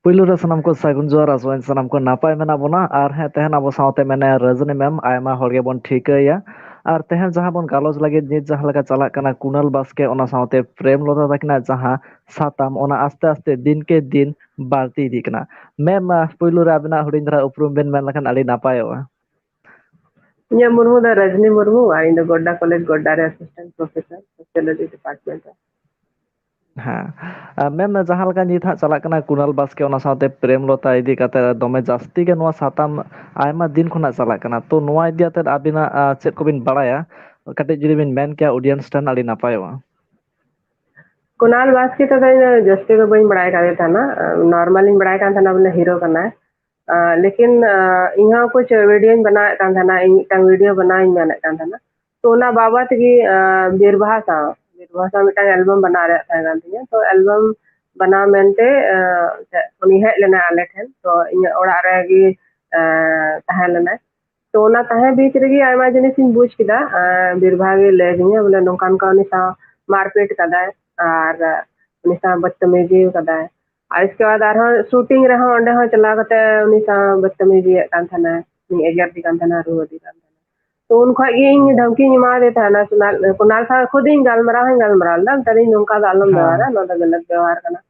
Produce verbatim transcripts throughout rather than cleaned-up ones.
ᱯᱩᱭᱞᱩ ᱨᱮ ᱥᱟᱱᱟᱢ ᱠᱚ ᱥᱟᱹᱜᱩᱱ ᱡᱚᱦᱟᱨ, ᱟᱥᱚᱜ ᱟᱹᱧ ᱥᱟᱱᱟᱢ ᱠᱚ ᱱᱟᱯᱟᱭ ᱢᱮᱱᱟᱜ ᱵᱚᱱᱟ᱾ ᱟᱨ ᱦᱮᱸ, ᱛᱟᱦᱮᱱ ᱟᱵᱚ ᱥᱟᱶᱛᱮ ᱢᱮᱱᱟᱭᱟ ᱨᱟᱡᱽᱱᱤ ᱢᱮᱢ, ᱟᱭᱢᱟ ᱦᱚᱲ ᱜᱮᱵᱚᱱ ᱴᱷᱤᱠᱟᱹᱭᱟ᱾ ᱟᱨ ᱛᱟᱦᱮᱱ ᱡᱟᱦᱟᱸ ᱵᱚᱱ ᱜᱟᱞᱚᱪ ᱞᱟᱹᱜᱤᱫ ᱱᱤᱛ ᱡᱟᱦᱟᱸ ᱞᱮᱠᱟ ᱪᱟᱞᱟᱜ ᱠᱟᱱᱟ, ᱠᱩᱱᱟᱞ ᱵᱟᱥᱠᱮ ᱚᱱᱟ ᱥᱟᱶᱛᱮ ᱯᱨᱮᱢ ᱞᱚᱛᱟ ᱛᱟᱹᱠᱤᱱᱟᱜ ᱡᱟᱦᱟᱸ ᱥᱟᱛᱟᱢ, ᱚᱱᱟ ᱟᱥᱛᱮ ᱟᱥᱛᱮ ᱫᱤᱱ ᱠᱮ ᱫᱤᱱ ᱵᱟᱹᱲᱛᱤ ᱤᱫᱤᱜ ᱠᱟᱱᱟ᱾ ᱢᱮᱢ, ᱯᱩᱭᱞᱩ ᱨᱮ ᱟᱵᱤᱱᱟᱜ ᱦᱩᱰᱤᱧ ᱫᱷᱟᱨᱟ ᱩᱯᱨᱩᱢ ᱵᱤᱱ ᱢᱮᱱ ᱞᱮᱠᱷᱟᱱ ᱟᱹᱰᱤ ᱱᱟᱯᱟᱭᱚᱜᱼᱟ᱾ ᱤᱧᱟᱹᱜ ᱢᱩᱨᱢᱩ ᱫᱚ ᱨᱟᱡᱽᱱᱤ ᱢᱩᱨᱢᱩ, ᱟᱨ ᱤᱧ ᱫᱚ ᱜᱚᱰᱰᱟ ᱠᱚᱞᱮᱡᱽ ᱜᱚᱰᱰᱟ ᱨᱮ assistant professor sociology department ᱨᱮ᱾ ᱦᱮᱸ᱾ ᱟᱨ ᱢᱮᱢ, ᱡᱟᱦᱟᱸ ᱞᱮᱠᱟ ᱱᱤᱛ ᱦᱟᱸᱜ ᱪᱟᱞᱟᱜ ᱠᱟᱱᱟ, ᱠᱩᱱᱟᱞ ᱵᱟᱥᱠᱮ ᱚᱱᱟ ᱥᱟᱶᱛᱮ ᱯᱨᱮᱢ ᱞᱚᱛᱟ ᱤᱫᱤ ᱠᱟᱛᱮ ᱫᱚᱢᱮ ᱡᱟᱹᱥᱛᱤ ᱜᱮ ᱱᱚᱣᱟ ᱥᱟᱛᱟᱢ ᱟᱭᱢᱟ ᱫᱤᱱ ᱠᱷᱚᱱᱟᱜ ᱪᱟᱞᱟᱜ ᱠᱟᱱᱟ᱾ ᱛᱚ, ᱱᱚᱣᱟ ᱤᱫᱤ ᱠᱟᱛᱮ ᱟᱹᱵᱤᱱᱟᱜ, ᱟᱸ, ᱪᱮᱫ ᱠᱚᱵᱤᱱ ᱵᱟᱲᱟᱭᱟ? ᱠᱟᱹᱴᱤᱡ ᱡᱩᱫᱤ ᱵᱤᱱ ᱢᱮᱱ ᱠᱮᱭᱟ audience ᱴᱷᱮᱱ, ᱟᱹᱰᱤ ᱱᱟᱯᱟᱭᱚᱜᱼᱟ᱾ ᱠᱩᱱᱟᱞ ᱵᱟᱥᱠᱮ ᱛᱮᱫᱚ ᱤᱧ ᱫᱚ ᱡᱟᱹᱥᱛᱤ ᱫᱚ ᱵᱟᱹᱧ ᱵᱟᱲᱟᱭ ᱠᱟᱫᱮ ᱛᱟᱦᱮᱱᱟ᱾ ᱱᱚᱨᱢᱟᱞᱤᱧ ᱵᱟᱲᱟᱭ ᱠᱟᱱ ᱛᱟᱦᱮᱱᱟ ᱵᱚᱞᱮ ᱦᱤᱨᱳ ᱠᱟᱱᱟᱭ᱾ ᱟᱸ, ᱞᱮᱠᱤᱱ, ᱟᱸ, ᱤᱧ ᱦᱚᱸ ᱠᱩᱪ ᱵᱷᱤᱰᱤᱭᱳᱧ ᱵᱮᱱᱟᱣᱮᱫ ᱠᱟᱱ ᱛᱟᱦᱮᱱᱟ, ᱤᱧ ᱢᱤᱫᱴᱟᱝ ᱵᱷᱤᱰᱤᱭᱳ ᱵᱮᱱᱟᱣᱤᱧ ᱢᱮᱱᱮᱫ ᱠᱟᱱ ᱛᱟᱦᱮᱱᱟ᱾ ᱛᱚ ᱚᱱᱟ ᱵᱟᱵᱚᱫ ᱜᱮ, ᱟᱸ, ᱵᱤᱨᱵᱟᱦᱟ ᱥᱟᱶ, ᱵᱤᱨᱵᱟᱦᱟ ᱥᱟᱶ ᱢᱤᱫᱴᱟᱝ ᱮᱞᱵᱟᱢ ᱵᱮᱱᱟᱣ ᱨᱮᱭᱟᱜ ᱛᱟᱦᱮᱸ ᱠᱟᱱ ᱛᱤᱧᱟᱹ᱾ ᱛᱚ ᱮᱞᱵᱟᱢ ᱵᱮᱱᱟᱣ ᱢᱮᱱᱛᱮ, ᱟᱸ, ᱩᱱᱤ ᱦᱮᱡ ᱞᱮᱱᱟᱭ ᱟᱞᱮ ᱴᱷᱮᱱ, ᱛᱚ ᱤᱧᱟᱹᱜ ᱚᱲᱟᱜ ᱨᱮᱜᱮ, ᱟᱸ, ᱛᱟᱦᱮᱸ ᱞᱮᱱᱟᱭ᱾ ᱛᱚ ᱚᱱᱟ ᱛᱟᱦᱮᱸ ᱵᱤᱪ ᱨᱮᱜᱮ ᱟᱭᱢᱟ ᱡᱤᱱᱤᱥ ᱤᱧ ᱵᱩᱡᱽ ᱠᱮᱫᱟ᱾ ᱟᱸ, ᱵᱤᱨᱵᱟᱦᱟ ᱜᱮ ᱞᱟᱹᱭ ᱟᱹᱫᱤᱧᱟ ᱵᱚᱞᱮ ᱱᱚᱝᱠᱟ ᱱᱚᱝᱠᱟ ᱩᱱᱤ ᱥᱟᱶ ᱢᱟᱨᱯᱤᱴ ᱠᱟᱫᱟᱭ ᱟᱨ ᱩᱱᱤ ᱥᱟᱶ ᱵᱚᱫᱛᱚᱢᱤᱡᱤ ᱠᱟᱫᱟᱭ᱾ ᱟᱨ ᱤᱥᱠᱮ ᱵᱟᱫ ᱟᱨᱦᱚᱸ ᱥᱩᱴᱤᱝ ᱨᱮᱦᱚᱸ ᱚᱸᱰᱮ ᱦᱚᱸ ᱪᱟᱞᱟᱣ ᱠᱟᱛᱮ ᱩᱱᱤ ᱥᱟᱶ ᱵᱚᱫᱛᱚᱢᱤᱡᱤᱭᱮᱫ ᱠᱟᱱ ᱛᱟᱦᱮᱱᱟᱭ, ᱩᱱᱤ ᱮᱜᱮᱨ ᱫᱤ ᱠᱟᱱ ᱛᱟᱦᱮᱱᱟ, ᱨᱩᱣᱟᱹ ᱫᱤ ᱠᱟᱱ ᱛᱟᱦᱮᱱᱟ᱾ ᱛᱚ ᱩᱱ ᱠᱷᱚᱡ ᱜᱮ ᱤᱧ ᱫᱷᱟᱢᱠᱤᱧ ᱮᱢᱟᱣᱟᱫᱮ ᱛᱟᱦᱮᱱᱟ ᱠᱩᱱᱟᱞ, ᱠᱩᱱᱟᱞ ᱥᱟᱶ ᱠᱷᱩᱫ ᱤᱧ ᱜᱟᱞᱢᱟᱨᱟᱣ ᱦᱚᱸᱧ ᱜᱟᱞᱢᱟᱨᱟᱣ ᱞᱮᱫᱟ, ᱢᱮᱛᱟᱫᱤᱧ ᱱᱚᱝᱠᱟ ᱫᱚ ᱟᱞᱚᱢ ᱦᱮᱸ᱾ ᱵᱮᱣᱦᱟᱨᱟ, ᱱᱚᱣᱟ ᱫᱚ ᱜᱟᱞᱟᱛ ᱵᱮᱣᱦᱟᱨ ᱠᱟᱱᱟ᱾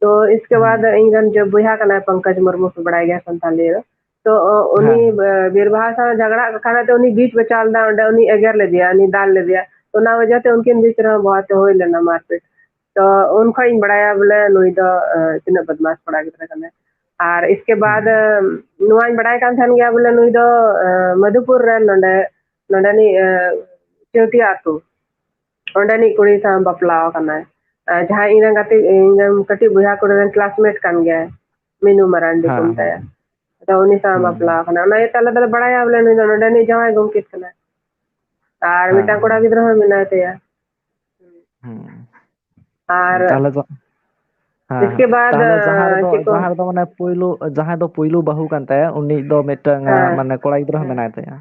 ᱛᱚ ᱤᱥᱠᱮ ᱵᱟᱫ ᱦᱮᱸ᱾ ᱤᱧ ᱨᱮᱱ ᱡᱚᱵ ᱵᱚᱭᱦᱟ ᱠᱟᱱᱟᱭ ᱯᱚᱝᱠᱚᱡ ᱢᱩᱨᱢᱩ, ᱯᱮ ᱵᱟᱲᱟᱭ ᱜᱮᱭᱟ ᱥᱟᱱᱛᱟᱞᱤ ᱨᱮ᱾ ᱛᱚ ᱚ-, ᱩᱱᱤ, ᱦᱮᱸ᱾ ᱮ, ᱵᱤᱨᱵᱟᱦᱟ ᱥᱟᱶ ᱡᱷᱟᱜᱽᱲᱟᱜ ᱠᱟᱨᱚᱱ ᱛᱮ ᱩᱱᱤ ᱵᱤᱪ ᱵᱟᱪᱟᱣ ᱞᱮᱫᱟ, ᱚᱸᱰᱮ ᱩᱱᱤ ᱮᱜᱮᱨ ᱞᱮᱫᱮᱭᱟ, ᱩᱱᱤ ᱫᱟᱞ ᱞᱮᱫᱮᱭᱟ᱾ ᱛᱚ ᱚᱱᱟ ᱣᱟᱡᱟ ᱛᱮ ᱩᱱᱠᱤᱱ ᱵᱤᱪ ᱨᱮᱦᱚᱸ ᱵᱚᱦᱚᱛ ᱦᱩᱭ ᱞᱮᱱᱟ ᱢᱟᱨᱯᱤᱴ᱾ ᱛᱚ ᱩᱱ ᱠᱷᱚᱡ ᱤᱧ ᱵᱟᱲᱟᱭᱟ ᱵᱚᱞᱮ ᱱᱩᱭ ᱫᱚ, ᱮ, ᱛᱤᱱᱟᱹᱜ ᱵᱚᱫᱢᱟᱥ ᱠᱚᱲᱟ ᱜᱤᱫᱽᱨᱟᱹ ᱠᱟᱱᱟᱭ᱾ ᱟᱨ ᱤᱥᱠᱮ ᱵᱟᱫ, ᱦᱩᱸ᱾ ᱮ, ᱱᱚᱣᱟᱧ ᱵᱟᱲᱟᱭ ᱠᱟᱱ ᱛᱟᱦᱮᱱ ᱜᱮᱭᱟ ᱵᱚᱞᱮ ᱱᱩᱭ ᱫᱚ, ᱮ, ᱢᱚᱫᱷᱩᱯᱩᱨ ᱨᱮᱱ ᱱᱚᱰᱮ, ᱱᱚᱰᱮᱱᱤᱡ, ᱮ, ᱪᱟᱹᱣᱴᱤᱭᱟ ᱟᱹᱛᱩ, ᱚᱸᱰᱮᱱᱤᱡ ᱠᱩᱲᱤ ᱥᱟᱶ ᱵᱟᱯᱞᱟ ᱟᱠᱟᱱᱟᱭ᱾ ᱮ, ᱡᱟᱦᱟᱸᱭ ᱤᱧ ᱨᱮᱱ ᱜᱟᱛᱮ, ᱤᱧ ᱨᱮᱱ ᱠᱟᱹᱴᱤᱡ ᱵᱚᱭᱦᱟ ᱠᱩᱲᱤ ᱨᱮᱱ classmate ᱠᱟᱱ ᱜᱮᱭᱟᱭ, ᱢᱤᱱᱩ ᱢᱟᱨᱟᱱᱰᱤ ᱠᱚ ᱦᱮᱸ, ᱦᱮᱸ᱾ ᱢᱮᱛᱟᱭᱟ᱾ ᱟᱫᱚ ᱩᱱᱤ ᱥᱟᱶ ᱦᱩᱸ᱾ ᱵᱟᱯᱞᱟ ᱟᱠᱟᱱᱟ, ᱚᱱᱟ ᱤᱭᱟᱹᱛᱮ ᱟᱞᱮ ᱫᱚᱞᱮ ᱵᱟᱲᱟᱭᱟ ᱵᱚᱞᱮ ᱱᱩᱭ ᱫᱚ ᱱᱚᱰᱮᱱᱤᱡ ᱡᱟᱶᱟᱭ ᱜᱚᱢᱠᱮ ᱠᱟᱱᱟᱭ᱾ ᱟᱨ ᱦᱮᱸ, ᱢᱤᱫᱴᱟᱝ ᱠᱚᱲᱟ ᱦᱮᱸ᱾ ᱜᱤᱫᱽᱨᱟᱹ ᱦᱚᱸ ᱢᱮᱱᱟᱭ ᱛᱟᱭᱟ᱾ ᱦᱩᱸ᱾ ᱟᱨ ᱛᱟᱦᱞᱮ ᱫᱚ, ᱦᱮᱸ, ᱦᱮᱸ᱾ ᱤᱥᱠᱮ ᱵᱟᱫ, ᱛᱟᱦᱞᱮ ᱡᱟᱦᱟᱸ ᱟᱸ, ᱨᱮᱫᱚ, ᱪᱮᱫ ᱠᱚ ᱡᱟᱦᱟᱸ ᱨᱮᱫᱚ ᱢᱟᱱᱮ ᱯᱩᱭᱞᱩ, ᱡᱟᱦᱟᱸᱭ ᱫᱚ ᱯᱩᱭᱞᱩ ᱵᱟᱹᱦᱩ ᱠᱟᱱ ᱛᱟᱭᱟ, ᱩᱱᱤ ᱫᱚ ᱢᱤᱫᱴᱟᱝ, ᱟᱸ, ᱦᱮᱸ, ᱢᱟᱱᱮ ᱠᱚᱲᱟ ᱜᱤᱫᱽᱨᱟᱹ ᱦᱚᱸ ᱦᱮᱸ, ᱢᱮᱱᱟᱭ ᱛᱟᱭᱟ᱾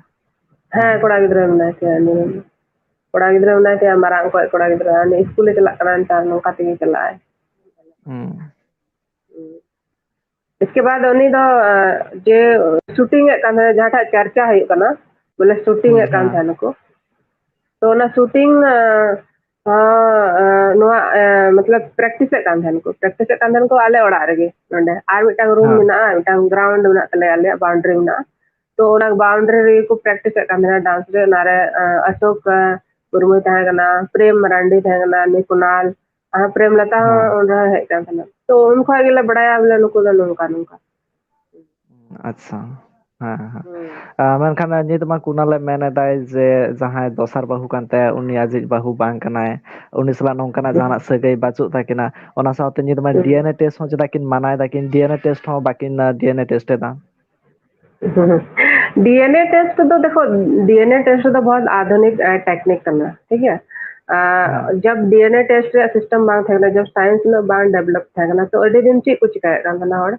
ᱦᱮᱸ, ᱠᱚᱲᱟ ᱜᱤᱫᱽᱨᱟᱹ ᱢᱮᱱᱟᱭ ᱛᱟᱭᱟ, ᱩᱱᱤ ᱨᱮᱱ᱾ ᱠᱚᱲᱟ ᱜᱤᱫᱽᱨᱟᱹ ᱢᱮᱱᱟᱭ ᱛᱟᱭᱟ, ᱢᱟᱨᱟᱝ ᱠᱚᱡ ᱠᱚᱲᱟ ᱜᱤᱫᱽᱨᱟᱹ, ᱩᱱᱤ ᱤᱥᱠᱩᱞᱮ ᱪᱟᱞᱟᱜ ᱠᱟᱱᱟ ᱱᱮᱛᱟᱨ, ᱱᱚᱝᱠᱟ ᱛᱮᱜᱮ ᱪᱟᱞᱟᱜᱼᱟᱭ᱾ ᱦᱩᱸ᱾ ᱦᱩᱸ᱾ ᱤᱥᱠᱮ ᱵᱟᱫ ᱩᱱᱤ ᱫᱚ ᱡᱮ ᱥᱩᱴᱤᱝ ᱮᱫ ᱠᱟᱱ ᱛᱟᱦᱮᱱᱟ, ᱡᱟᱦᱟᱸᱴᱟᱜ ᱪᱟᱨᱪᱟ ᱦᱩᱭᱩᱜ ᱠᱟᱱᱟ, ᱵᱚᱞᱮ ᱥᱩᱴᱤᱝ ᱮᱫ ᱠᱟᱱ ᱛᱟᱦᱮᱱᱟᱠᱚ, ᱛᱚ ᱚᱱᱟ ᱥᱩᱴᱤᱝ ᱱᱚᱣᱟ ᱢᱚᱛᱞᱚᱵ ᱯᱨᱮᱠᱴᱤᱥ ᱮᱫ ᱠᱟᱱ ᱛᱟᱦᱮᱱᱟᱠᱚ ᱯᱨᱮᱠᱴᱤᱥ ᱮᱫ ᱠᱟᱱ ᱛᱟᱦᱮᱱᱟᱠᱚ ᱟᱞᱮ ᱚᱲᱟᱜ ᱨᱮᱜᱮ᱾ ᱱᱚᱰᱮ ᱟᱨ ᱢᱤᱫᱴᱟᱝ ᱨᱩᱢ ᱢᱮᱱᱟᱜᱼᱟ, ᱢᱤᱫᱴᱟᱝ ᱜᱨᱟᱣᱩᱱᱰ ᱢᱮᱱᱟᱜ ᱛᱟᱞᱮᱭᱟ, ᱟᱞᱮᱭᱟᱜ ᱵᱟᱣᱩᱱᱰᱟᱨᱤ ᱢᱮᱱᱟᱜᱼᱟ᱾ ᱛᱚ ᱚᱱᱟ ᱵᱟᱣᱩᱱᱰᱟᱨᱤ ᱨᱮᱜᱮ ᱠᱚ ᱯᱨᱮᱠᱴᱤᱥ ᱮᱫ ᱠᱟᱱ ᱛᱟᱦᱮᱱᱟ ᱰᱟᱱᱥ ᱨᱮ᱾ ᱚᱱᱟᱨᱮ ᱟᱥᱳᱠ ᱢᱩᱨᱢᱩᱭ ᱛᱟᱦᱮᱸ ᱠᱟᱱᱟ, ᱯᱨᱮᱢ ᱢᱟᱨᱟᱱᱰᱤ ᱛᱟᱦᱮᱸ ᱠᱟᱱᱟ, ᱱᱤᱠᱩᱱᱟᱞ, ᱟᱨ ᱯᱨᱮᱢᱞᱚᱛᱟ ᱦᱚᱸ ᱚᱸᱰᱮ ᱦᱮᱡ ᱠᱟᱱ ᱛᱟᱦᱮᱱᱟ᱾ ᱛᱚ ᱩᱱ ᱠᱷᱚᱱ ᱜᱮᱞᱮ ᱵᱟᱲᱟᱭᱟ ᱵᱚᱞᱮ ᱱᱩᱠᱩ ᱫᱚ ᱱᱚᱝᱠᱟ ᱱᱚᱝᱠᱟ᱾ ᱟᱪᱪᱷᱟ᱾ ᱦᱮᱸ ᱦᱮᱸ᱾ ᱢᱮᱱᱠᱷᱟᱱ ᱱᱤᱛ ᱢᱟ ᱠᱩᱱᱟᱞᱮ ᱢᱮᱱ ᱮᱫᱟᱭ ᱡᱮ ᱡᱟᱦᱟᱸᱭ ᱫᱚᱥᱟᱨ ᱵᱟᱹᱦᱩ ᱠᱟᱱ ᱛᱟᱭᱟ ᱩᱱᱤ ᱟᱡᱤᱡ ᱵᱟᱹᱦᱩ ᱵᱟᱝ ᱠᱟᱱᱟᱭ, ᱩᱱᱤ ᱥᱟᱞᱟᱜ ᱱᱚᱝᱠᱟᱱᱟᱜ ᱡᱟᱦᱟᱱᱟᱜ ᱥᱟᱹᱜᱟᱹᱭ ᱵᱟᱹᱪᱩᱜ ᱛᱟᱹᱠᱤᱱᱟ᱾ ᱚᱱᱟ ᱥᱟᱶᱛᱮ ᱱᱤᱛ ᱢᱟ ᱰᱤ ᱮᱱ ᱮ ᱴᱮᱥᱴ ᱦᱚᱸ ᱪᱮᱫᱟᱜ ᱠᱤᱱ ᱢᱟᱱᱟᱭ ᱫᱟᱠᱤᱱ, ᱰᱤ ᱮᱱ ᱮ ᱴᱮᱥᱴ ᱦᱚᱸ ᱵᱟᱹᱠᱤᱱ ᱰᱤ ᱮᱱ ᱮ ᱴᱮᱥᱴ ᱮᱫᱟ᱾ ᱰᱤ ᱮᱱ ᱮ ᱴᱮᱥᱴ ᱫᱚ ᱫᱮᱠᱷᱚ, ᱰᱤ ᱮᱱ ᱮ ᱴᱮᱥᱴ ᱫᱚ ᱵᱚᱦᱩᱛ ᱟᱫᱷᱩᱱᱤᱠ ᱴᱮᱠᱱᱤᱠ ᱠᱟᱱᱟ, ᱴᱷᱤᱠ ᱜᱮᱭᱟ᱾ ᱡᱟᱵ ᱰᱤ ᱮᱱ ᱮ ᱴᱮᱥᱴ ᱨᱮᱭᱟᱜ ᱥᱤᱥᱴᱮᱢ ᱵᱟᱝ ᱛᱟᱦᱮᱸ ᱠᱟᱱᱟ, ᱡᱟᱵ ᱥᱟᱭᱮᱱᱥ ᱩᱱᱟᱹᱜ ᱵᱟᱝ ᱰᱮᱵᱷᱞᱚᱯ ᱛᱟᱦᱮᱸ ᱠᱟᱱᱟ, ᱛᱚ ᱟᱹᱰᱤ ᱫᱤᱱ ᱪᱮᱫ ᱠᱚ ᱪᱤᱠᱟᱭᱮᱫ ᱠᱟᱱ ᱛᱟᱦᱮᱱᱟ ᱦᱚᱲ?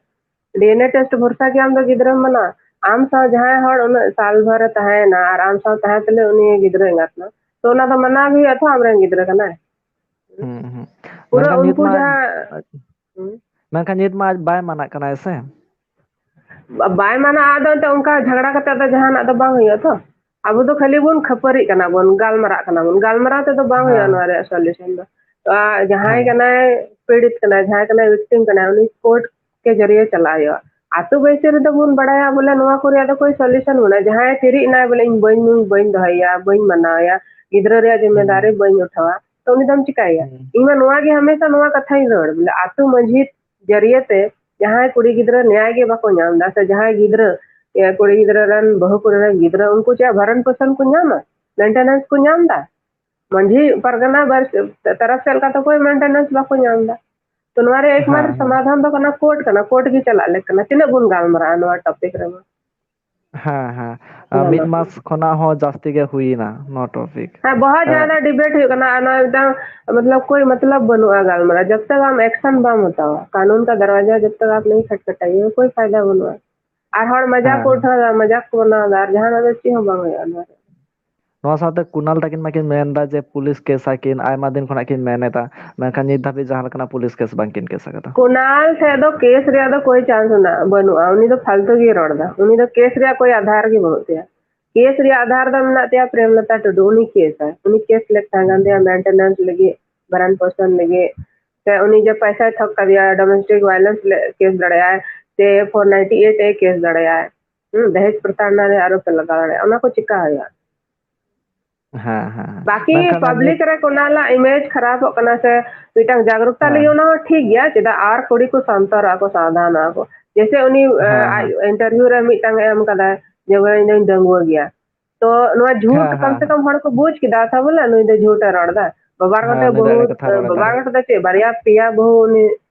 ᱰᱤ ᱮᱱ ᱮ ᱴᱮᱥᱴ ᱵᱷᱚᱨᱥᱟ ᱜᱮ ᱟᱢ ᱫᱚ ᱜᱤᱫᱽᱨᱟᱹᱢ ᱢᱟᱱᱟ? ᱟᱢ ᱥᱟᱶ ᱡᱟᱦᱟᱸᱭ ᱦᱚᱲ ᱩᱱᱟᱹᱜ ᱥᱟᱞ ᱵᱷᱚᱨ ᱮ ᱛᱟᱦᱮᱸᱭᱮᱱᱟ ᱟᱨ ᱟᱢ ᱥᱟᱶ ᱛᱟᱦᱮᱸ ᱛᱩᱞᱩᱡ ᱩᱱᱤ ᱜᱤᱫᱽᱨᱟᱹ ᱮᱸᱜᱟᱛ ᱮᱱᱟ, ᱛᱚ ᱚᱱᱟ ᱫᱚ ᱢᱟᱱᱟᱣ ᱜᱮ ᱦᱩᱭᱩᱜᱼᱟ ᱛᱚ, ᱟᱢᱨᱮᱱ ᱜᱤᱫᱽᱨᱟᱹ ᱠᱟᱱᱟᱭ᱾ ᱦᱩᱸ, ᱦᱩᱸ᱾ ᱯᱩᱨᱟᱹ ᱢᱮᱱᱠᱷᱟᱱ ᱱᱤᱛ ᱩᱱᱠᱩ ᱢᱟ, ᱡᱟᱦᱟᱸ, ᱦᱩᱸ᱾ ᱢᱮᱱᱠᱷᱟᱱ ᱱᱤᱛ ᱢᱟ ᱟᱡ ᱵᱟᱭ ᱢᱟᱱᱟᱜ ᱠᱟᱱᱟᱭ ᱥᱮ? ᱵᱟᱭ ᱢᱟᱱᱟᱜᱼᱟ, ᱟᱫᱚ ᱮᱱᱛᱮ ᱚᱱᱠᱟ ᱡᱷᱟᱜᱽᱲᱟ ᱠᱟᱛᱮ ᱫᱚ ᱡᱟᱦᱟᱱᱟᱜ ᱫᱚ ᱵᱟᱝ ᱦᱩᱭᱩᱜᱼᱟ ᱛᱚ᱾ ᱟᱵᱚ ᱫᱚ ᱠᱷᱟᱹᱞᱤ ᱵᱚᱱ ᱠᱷᱟᱹᱯᱟᱹᱨᱤᱜ ᱠᱟᱱᱟ ᱵᱚᱱ, ᱜᱟᱞᱢᱟᱨᱟᱜ ᱠᱟᱱᱟ ᱵᱚᱱ, ᱜᱟᱞᱢᱟᱨᱟᱣ ᱛᱮᱫᱚ ᱵᱟᱝ ᱦᱩᱭᱩᱜᱼᱟ ᱦᱮᱸ, ᱱᱚᱣᱟ ᱨᱮᱭᱟᱜ ᱥᱚᱞᱤᱭᱩᱥᱚᱱ ᱫᱚ᱾ ᱛᱚ, ᱟ, ᱡᱟᱦᱟᱸᱭ ᱦᱮᱸ᱾ ᱠᱟᱱᱟᱭ ᱯᱤᱲᱤᱛ ᱠᱟᱱᱟᱭ, ᱡᱟᱦᱟᱸᱭ ᱠᱟᱱᱟᱭ ᱵᱷᱤᱠᱴᱤᱢ ᱠᱟᱱᱟᱭ, ᱩᱱᱤ ᱠᱳᱨᱴ ᱠᱮ ᱡᱟᱹᱨᱤᱭᱮ ᱪᱟᱞᱟᱜ ᱦᱩᱭᱩᱜᱼᱟ᱾ ᱟᱛᱳ ᱵᱟᱹᱭᱥᱤ ᱨᱮᱫᱚ ᱵᱚᱱ ᱵᱟᱲᱟᱭᱟ ᱵᱚᱞᱮ ᱱᱚᱣᱟ ᱠᱚ ᱨᱮᱭᱟᱜ ᱫᱚ ᱠᱳᱭ ᱥᱚᱞᱤᱭᱩᱥᱚᱱ ᱵᱟᱹᱱᱩᱜᱼᱟ᱾ ᱡᱟᱦᱟᱸᱭ ᱛᱤᱨᱤᱡ ᱮᱱᱟᱭ ᱵᱚᱞᱮ ᱤᱧ ᱵᱟᱹᱧ ᱧᱩᱭ, ᱵᱟᱹᱧ ᱫᱚᱦᱚᱭᱟ, ᱵᱟᱹᱧ ᱢᱟᱱᱟᱣᱮᱭᱟ, ᱜᱤᱫᱽᱨᱟᱹ ᱨᱮᱭᱟᱜ ᱡᱤᱢᱢᱮᱫᱟᱨᱤ ᱦᱩᱸ᱾ ᱵᱟᱹᱧ ᱩᱴᱷᱟᱹᱣᱟ, ᱛᱚ ᱩᱱᱤ ᱫᱚᱢ ᱪᱤᱠᱟᱭᱮᱭᱟ? ᱦᱩᱸ᱾ ᱤᱧ ᱢᱟ ᱱᱚᱣᱟ ᱜᱮ ᱦᱟᱢᱮᱥᱟ ᱱᱚᱣᱟ ᱠᱟᱛᱷᱟᱧ ᱨᱚᱲ ᱵᱚᱞᱮ ᱟᱛᱳ ᱢᱟᱹᱡᱷᱤ ᱡᱟᱹᱨᱤᱭᱟᱹ ᱛᱮ ᱡᱟᱦᱟᱸᱭ ᱠᱩᱲᱤ ᱜᱤᱫᱽᱨᱟᱹ ᱱᱮᱭᱟᱭ ᱜᱮ ᱵᱟᱠᱚ ᱧᱟᱢ ᱮᱫᱟ, ᱥᱮ ᱡᱟᱦᱟᱸᱭ ᱜᱤᱫᱽᱨᱟᱹ, ᱮ, ᱠᱩᱲᱤ ᱜᱤᱫᱽᱨᱟᱹ ᱨᱮᱱ, ᱵᱟᱹᱦᱩ ᱠᱩᱲᱤ ᱨᱮᱱ ᱜᱤᱫᱽᱨᱟᱹ, ᱩᱱᱠᱩ ᱪᱮᱫ ᱵᱷᱟᱨᱚᱱ ᱯᱳᱥᱚᱱ ᱠᱚ ᱧᱟᱢᱟ? ᱢᱮᱱᱴᱮᱱᱮᱱᱥ ᱠᱚ ᱧᱟᱢ ᱮᱫᱟ? ᱢᱟᱹᱡᱷᱤ ᱯᱟᱨᱜᱟᱱᱟ ᱵᱟᱨ-, ᱛᱚᱨᱚᱯ ᱥᱮᱫ ᱞᱮᱠᱟ ᱛᱮ ᱚᱠᱚᱭ ᱢᱮᱱᱴᱮᱱᱮᱱᱥ ᱵᱟᱠᱚ ᱧᱟᱢ ᱮᱫᱟ᱾ ᱛᱚ ᱱᱚᱣᱟ ᱨᱮ ᱮᱠᱢᱟᱛᱨᱚ ᱦᱮᱸ, ᱦᱮᱸ᱾ ᱥᱚᱢᱟᱫᱷᱟᱱ ᱫᱚ ᱠᱟᱱᱟ ᱠᱳᱨᱴ ᱠᱟᱱᱟ, ᱠᱳᱨᱴ ᱜᱮ ᱪᱟᱞᱟᱜ ᱞᱮᱠ ᱠᱟᱱᱟ᱾ ᱛᱤᱱᱟᱹᱜ ᱵᱚᱱ ᱜᱟᱞᱢᱟᱨᱟᱜᱼᱟ ᱱᱚᱣᱟ ᱴᱚᱯᱤᱠ ᱨᱮᱢᱟ? ᱦᱮᱸ, ᱦᱮᱸ᱾ ᱟ, ᱦᱮᱸ, ᱢᱤᱫ ᱢᱟ᱾ ᱢᱟᱥ ᱠᱷᱚᱱᱟᱜ ᱦᱚᱸ ᱡᱟᱹᱥᱛᱤ ᱜᱮ ᱦᱩᱭ ᱮᱱᱟ ᱱᱚᱣᱟ ᱴᱚᱯᱤᱠ᱾ ᱦᱮᱸ, ᱵᱚᱦᱚᱛ ᱮ, ᱡᱟᱫᱟ ᱰᱤᱵᱮᱴ ᱦᱩᱭᱩᱜ ᱠᱟᱱᱟ, ᱟᱨ ᱱᱚᱣᱟ ᱢᱤᱫᱴᱟᱝ ᱢᱚᱛᱞᱚᱵ ᱠᱳᱭ ᱢᱚᱛᱞᱚᱵ ᱵᱟᱹᱱᱩᱜᱼᱟ ᱜᱟᱞᱢᱟᱨᱟᱣ, ᱡᱚᱵ ᱛᱚᱠ ᱟᱢ ᱮᱠᱥᱚᱱ ᱵᱟᱢ ᱦᱟᱛᱟᱣᱟ, ᱠᱟᱱᱩᱱ ᱠᱟ ᱫᱟᱨᱣᱟᱡᱟ ᱡᱚᱵ ᱛᱚᱠ ᱟᱯ ᱱᱟᱦᱤ ᱠᱷᱟᱴᱠᱷᱟᱴᱟᱭᱮ, ᱠᱳᱭ ᱯᱷᱟᱭᱫᱟ ᱵᱟᱹᱱᱩᱜᱼᱟ᱾ ᱟᱨ ᱦᱚᱲ ᱢᱟᱡᱟᱠ ᱠᱚ ᱦᱮᱸ, ᱩᱴᱷᱟᱹᱣ ᱮᱫᱟ, ᱢᱟᱡᱟᱠ ᱠᱚ ᱵᱮᱱᱟᱣ ᱮᱫᱟ, ᱟᱨ ᱡᱟᱦᱟᱱᱟᱜ ᱫᱚ ᱪᱮᱫ ᱦᱚᱸ ᱵᱟᱝ ᱦᱩᱭᱩᱜᱼᱟ ᱱᱚᱣᱟ ᱨᱮ᱾ ᱱᱚᱣᱟ ᱥᱟᱶᱛᱮ ᱠᱩᱱᱟᱞ ᱛᱟᱹᱠᱤᱱ ᱢᱟᱠᱤᱱ ᱢᱮᱱ ᱮᱫᱟ ᱡᱮ ᱯᱩᱞᱤᱥ ᱠᱮᱥ ᱟᱹᱠᱤᱱ, ᱟᱭᱢᱟ ᱫᱤᱱ ᱠᱷᱚᱱᱟᱜ ᱠᱤᱱ ᱢᱮᱱ ᱮᱫᱟ, ᱢᱮᱱᱠᱷᱟᱱ ᱱᱤᱛ ᱫᱷᱟᱹᱵᱤᱡ ᱡᱟᱦᱟᱸ ᱞᱮᱠᱟᱱᱟᱜ ᱯᱩᱞᱤᱥ ᱠᱮᱥ ᱵᱟᱝᱠᱤᱱ ᱠᱮᱥ ᱟᱠᱟᱫᱟ᱾ ᱠᱩᱱᱟᱞ ᱴᱷᱮᱡ ᱫᱚ ᱠᱮᱥ ᱨᱮᱭᱟᱜ ᱫᱚ ᱠᱳᱭ ᱪᱟᱱᱥ ᱨᱮᱱᱟᱜ ᱵᱟᱹᱱᱩᱜᱼᱟ, ᱩᱱᱤ ᱫᱚ ᱯᱷᱟᱞᱛᱩ ᱜᱮᱭ ᱨᱚᱲ ᱮᱫᱟ, ᱩᱱᱤ ᱫᱚ ᱠᱮᱥ ᱨᱮᱭᱟᱜ ᱠᱳᱭ ᱟᱫᱷᱟᱨ ᱜᱮ ᱵᱟᱹᱱᱩᱜ ᱛᱟᱭᱟ᱾ ᱠᱮᱥ ᱨᱮᱭᱟᱜ ᱟᱫᱷᱟᱨ ᱫᱚ ᱢᱮᱱᱟᱜ ᱛᱟᱭᱟ ᱯᱨᱮᱢᱞᱚᱛᱟ ᱴᱩᱰᱩ, ᱩᱱᱤ ᱠᱮᱥ ᱟᱭ, ᱩᱱᱤ ᱠᱮᱥ ᱞᱮᱫ ᱛᱟᱦᱮᱸ ᱠᱟᱱ ᱛᱟᱭᱟ ᱢᱮᱱᱴᱮᱱᱮᱱᱥ ᱞᱟᱹᱜᱤᱫ, ᱵᱷᱟᱨᱟᱱ ᱯᱳᱥᱚᱱ ᱞᱟᱹᱜᱤᱫ, ᱥᱮ ᱩᱱᱤ ᱡᱮ ᱯᱚᱭᱥᱟᱭ ᱛᱷᱚᱠ ᱠᱟᱫᱮᱭᱟ, ᱰᱚᱢᱮᱥᱴᱤᱠ ᱵᱷᱟᱭᱞᱮᱱᱥ ᱠᱮᱥ ᱫᱟᱲᱮᱭᱟᱜᱼᱟᱭ, ᱥᱮ ᱯᱷᱳᱨ ᱱᱟᱭᱤᱱᱴᱤ ᱮᱭᱤᱴ ᱮ ᱠᱮᱥ ᱫᱟᱲᱮᱭᱟᱜᱼᱟᱭ, ᱦᱩᱸ, ᱫᱟᱦᱮᱡ ᱯᱨᱚᱛᱟᱲᱚᱱᱟ ᱨᱮ ᱟᱨᱚᱯᱮ ᱞᱟᱜᱟᱣ ᱫᱟᱲᱮᱭᱟᱜᱼᱟ, ᱚᱱᱟ ᱠᱚ ᱪᱤᱠᱟ ᱦᱩᱭᱩᱜᱼᱟ? ᱦᱮᱸ ᱦᱮᱸ ᱦᱮᱸ᱾ ᱵᱟᱠᱤ ᱢᱮᱱᱠᱷᱟᱱ ᱟᱨ ᱯᱟᱵᱞᱤᱠ ᱱᱤᱛ- ᱨᱮ ᱠᱳᱱᱟᱞᱟᱜ ᱤᱢᱮᱡᱽ ᱠᱷᱟᱨᱟᱯᱚᱜ ᱠᱟᱱᱟ ᱥᱮ ᱢᱤᱫᱴᱟᱝ ᱡᱟᱜᱽᱨᱩᱠᱛᱟ ᱦᱮᱸ ᱞᱟᱹᱜᱤᱫ, ᱚᱱᱟ ᱦᱚᱸ ᱴᱷᱤᱠ ᱜᱮᱭᱟ, ᱪᱮᱫᱟᱜ ᱟᱨ ᱠᱩᱲᱤ ᱠᱚ ᱥᱟᱱᱛᱟᱲᱚᱜᱼᱟ ᱠᱚ, ᱥᱟᱵᱫᱷᱟᱱᱚᱜᱼᱟ ᱠᱚ᱾ ᱡᱮᱭᱥᱮ ᱩᱱᱤ ᱦᱮᱸ ᱟᱡ ᱦᱮᱸ ᱤᱱᱴᱟᱨᱵᱷᱤᱭᱩ ᱨᱮ ᱢᱤᱫᱴᱟᱝ ᱮ ᱮᱢ ᱠᱟᱫᱟᱭ ᱡᱮ ᱵᱚᱞᱮ ᱤᱧ ᱫᱚᱧ ᱰᱟᱺᱜᱩᱣᱟᱹ ᱜᱮᱭᱟ, ᱛᱚ ᱱᱚᱣᱟ ᱡᱷᱩᱴ ᱦᱮᱸ ᱠᱟᱢ ᱦᱮᱸ ᱥᱮ ᱦᱮᱸ᱾ ᱠᱟᱢ ᱦᱚᱲ ᱠᱚ ᱵᱩᱡ ᱠᱮᱫᱟ, ᱛᱟ ᱵᱚᱞᱮ ᱱᱩᱭ ᱫᱚ ᱡᱷᱩᱴ ᱮ ᱨᱚᱲ ᱫᱟ᱾ ᱵᱟᱵᱟ ᱟᱨ ᱱᱚᱛᱮ ᱦᱮᱸ, ᱱᱩᱭ ᱫᱚ ᱵᱟᱹᱦᱩ ᱮᱲᱮ ᱠᱟᱛᱷᱟ ᱨᱚᱲ ᱠᱟᱱᱟ᱾ ᱵᱟᱵᱟ ᱟᱨ ᱱᱚᱛᱮ ᱪᱮᱫ ᱵᱟᱨᱭᱟ ᱯᱮᱭᱟ ᱵᱟᱹᱦᱩ ᱩᱱᱤ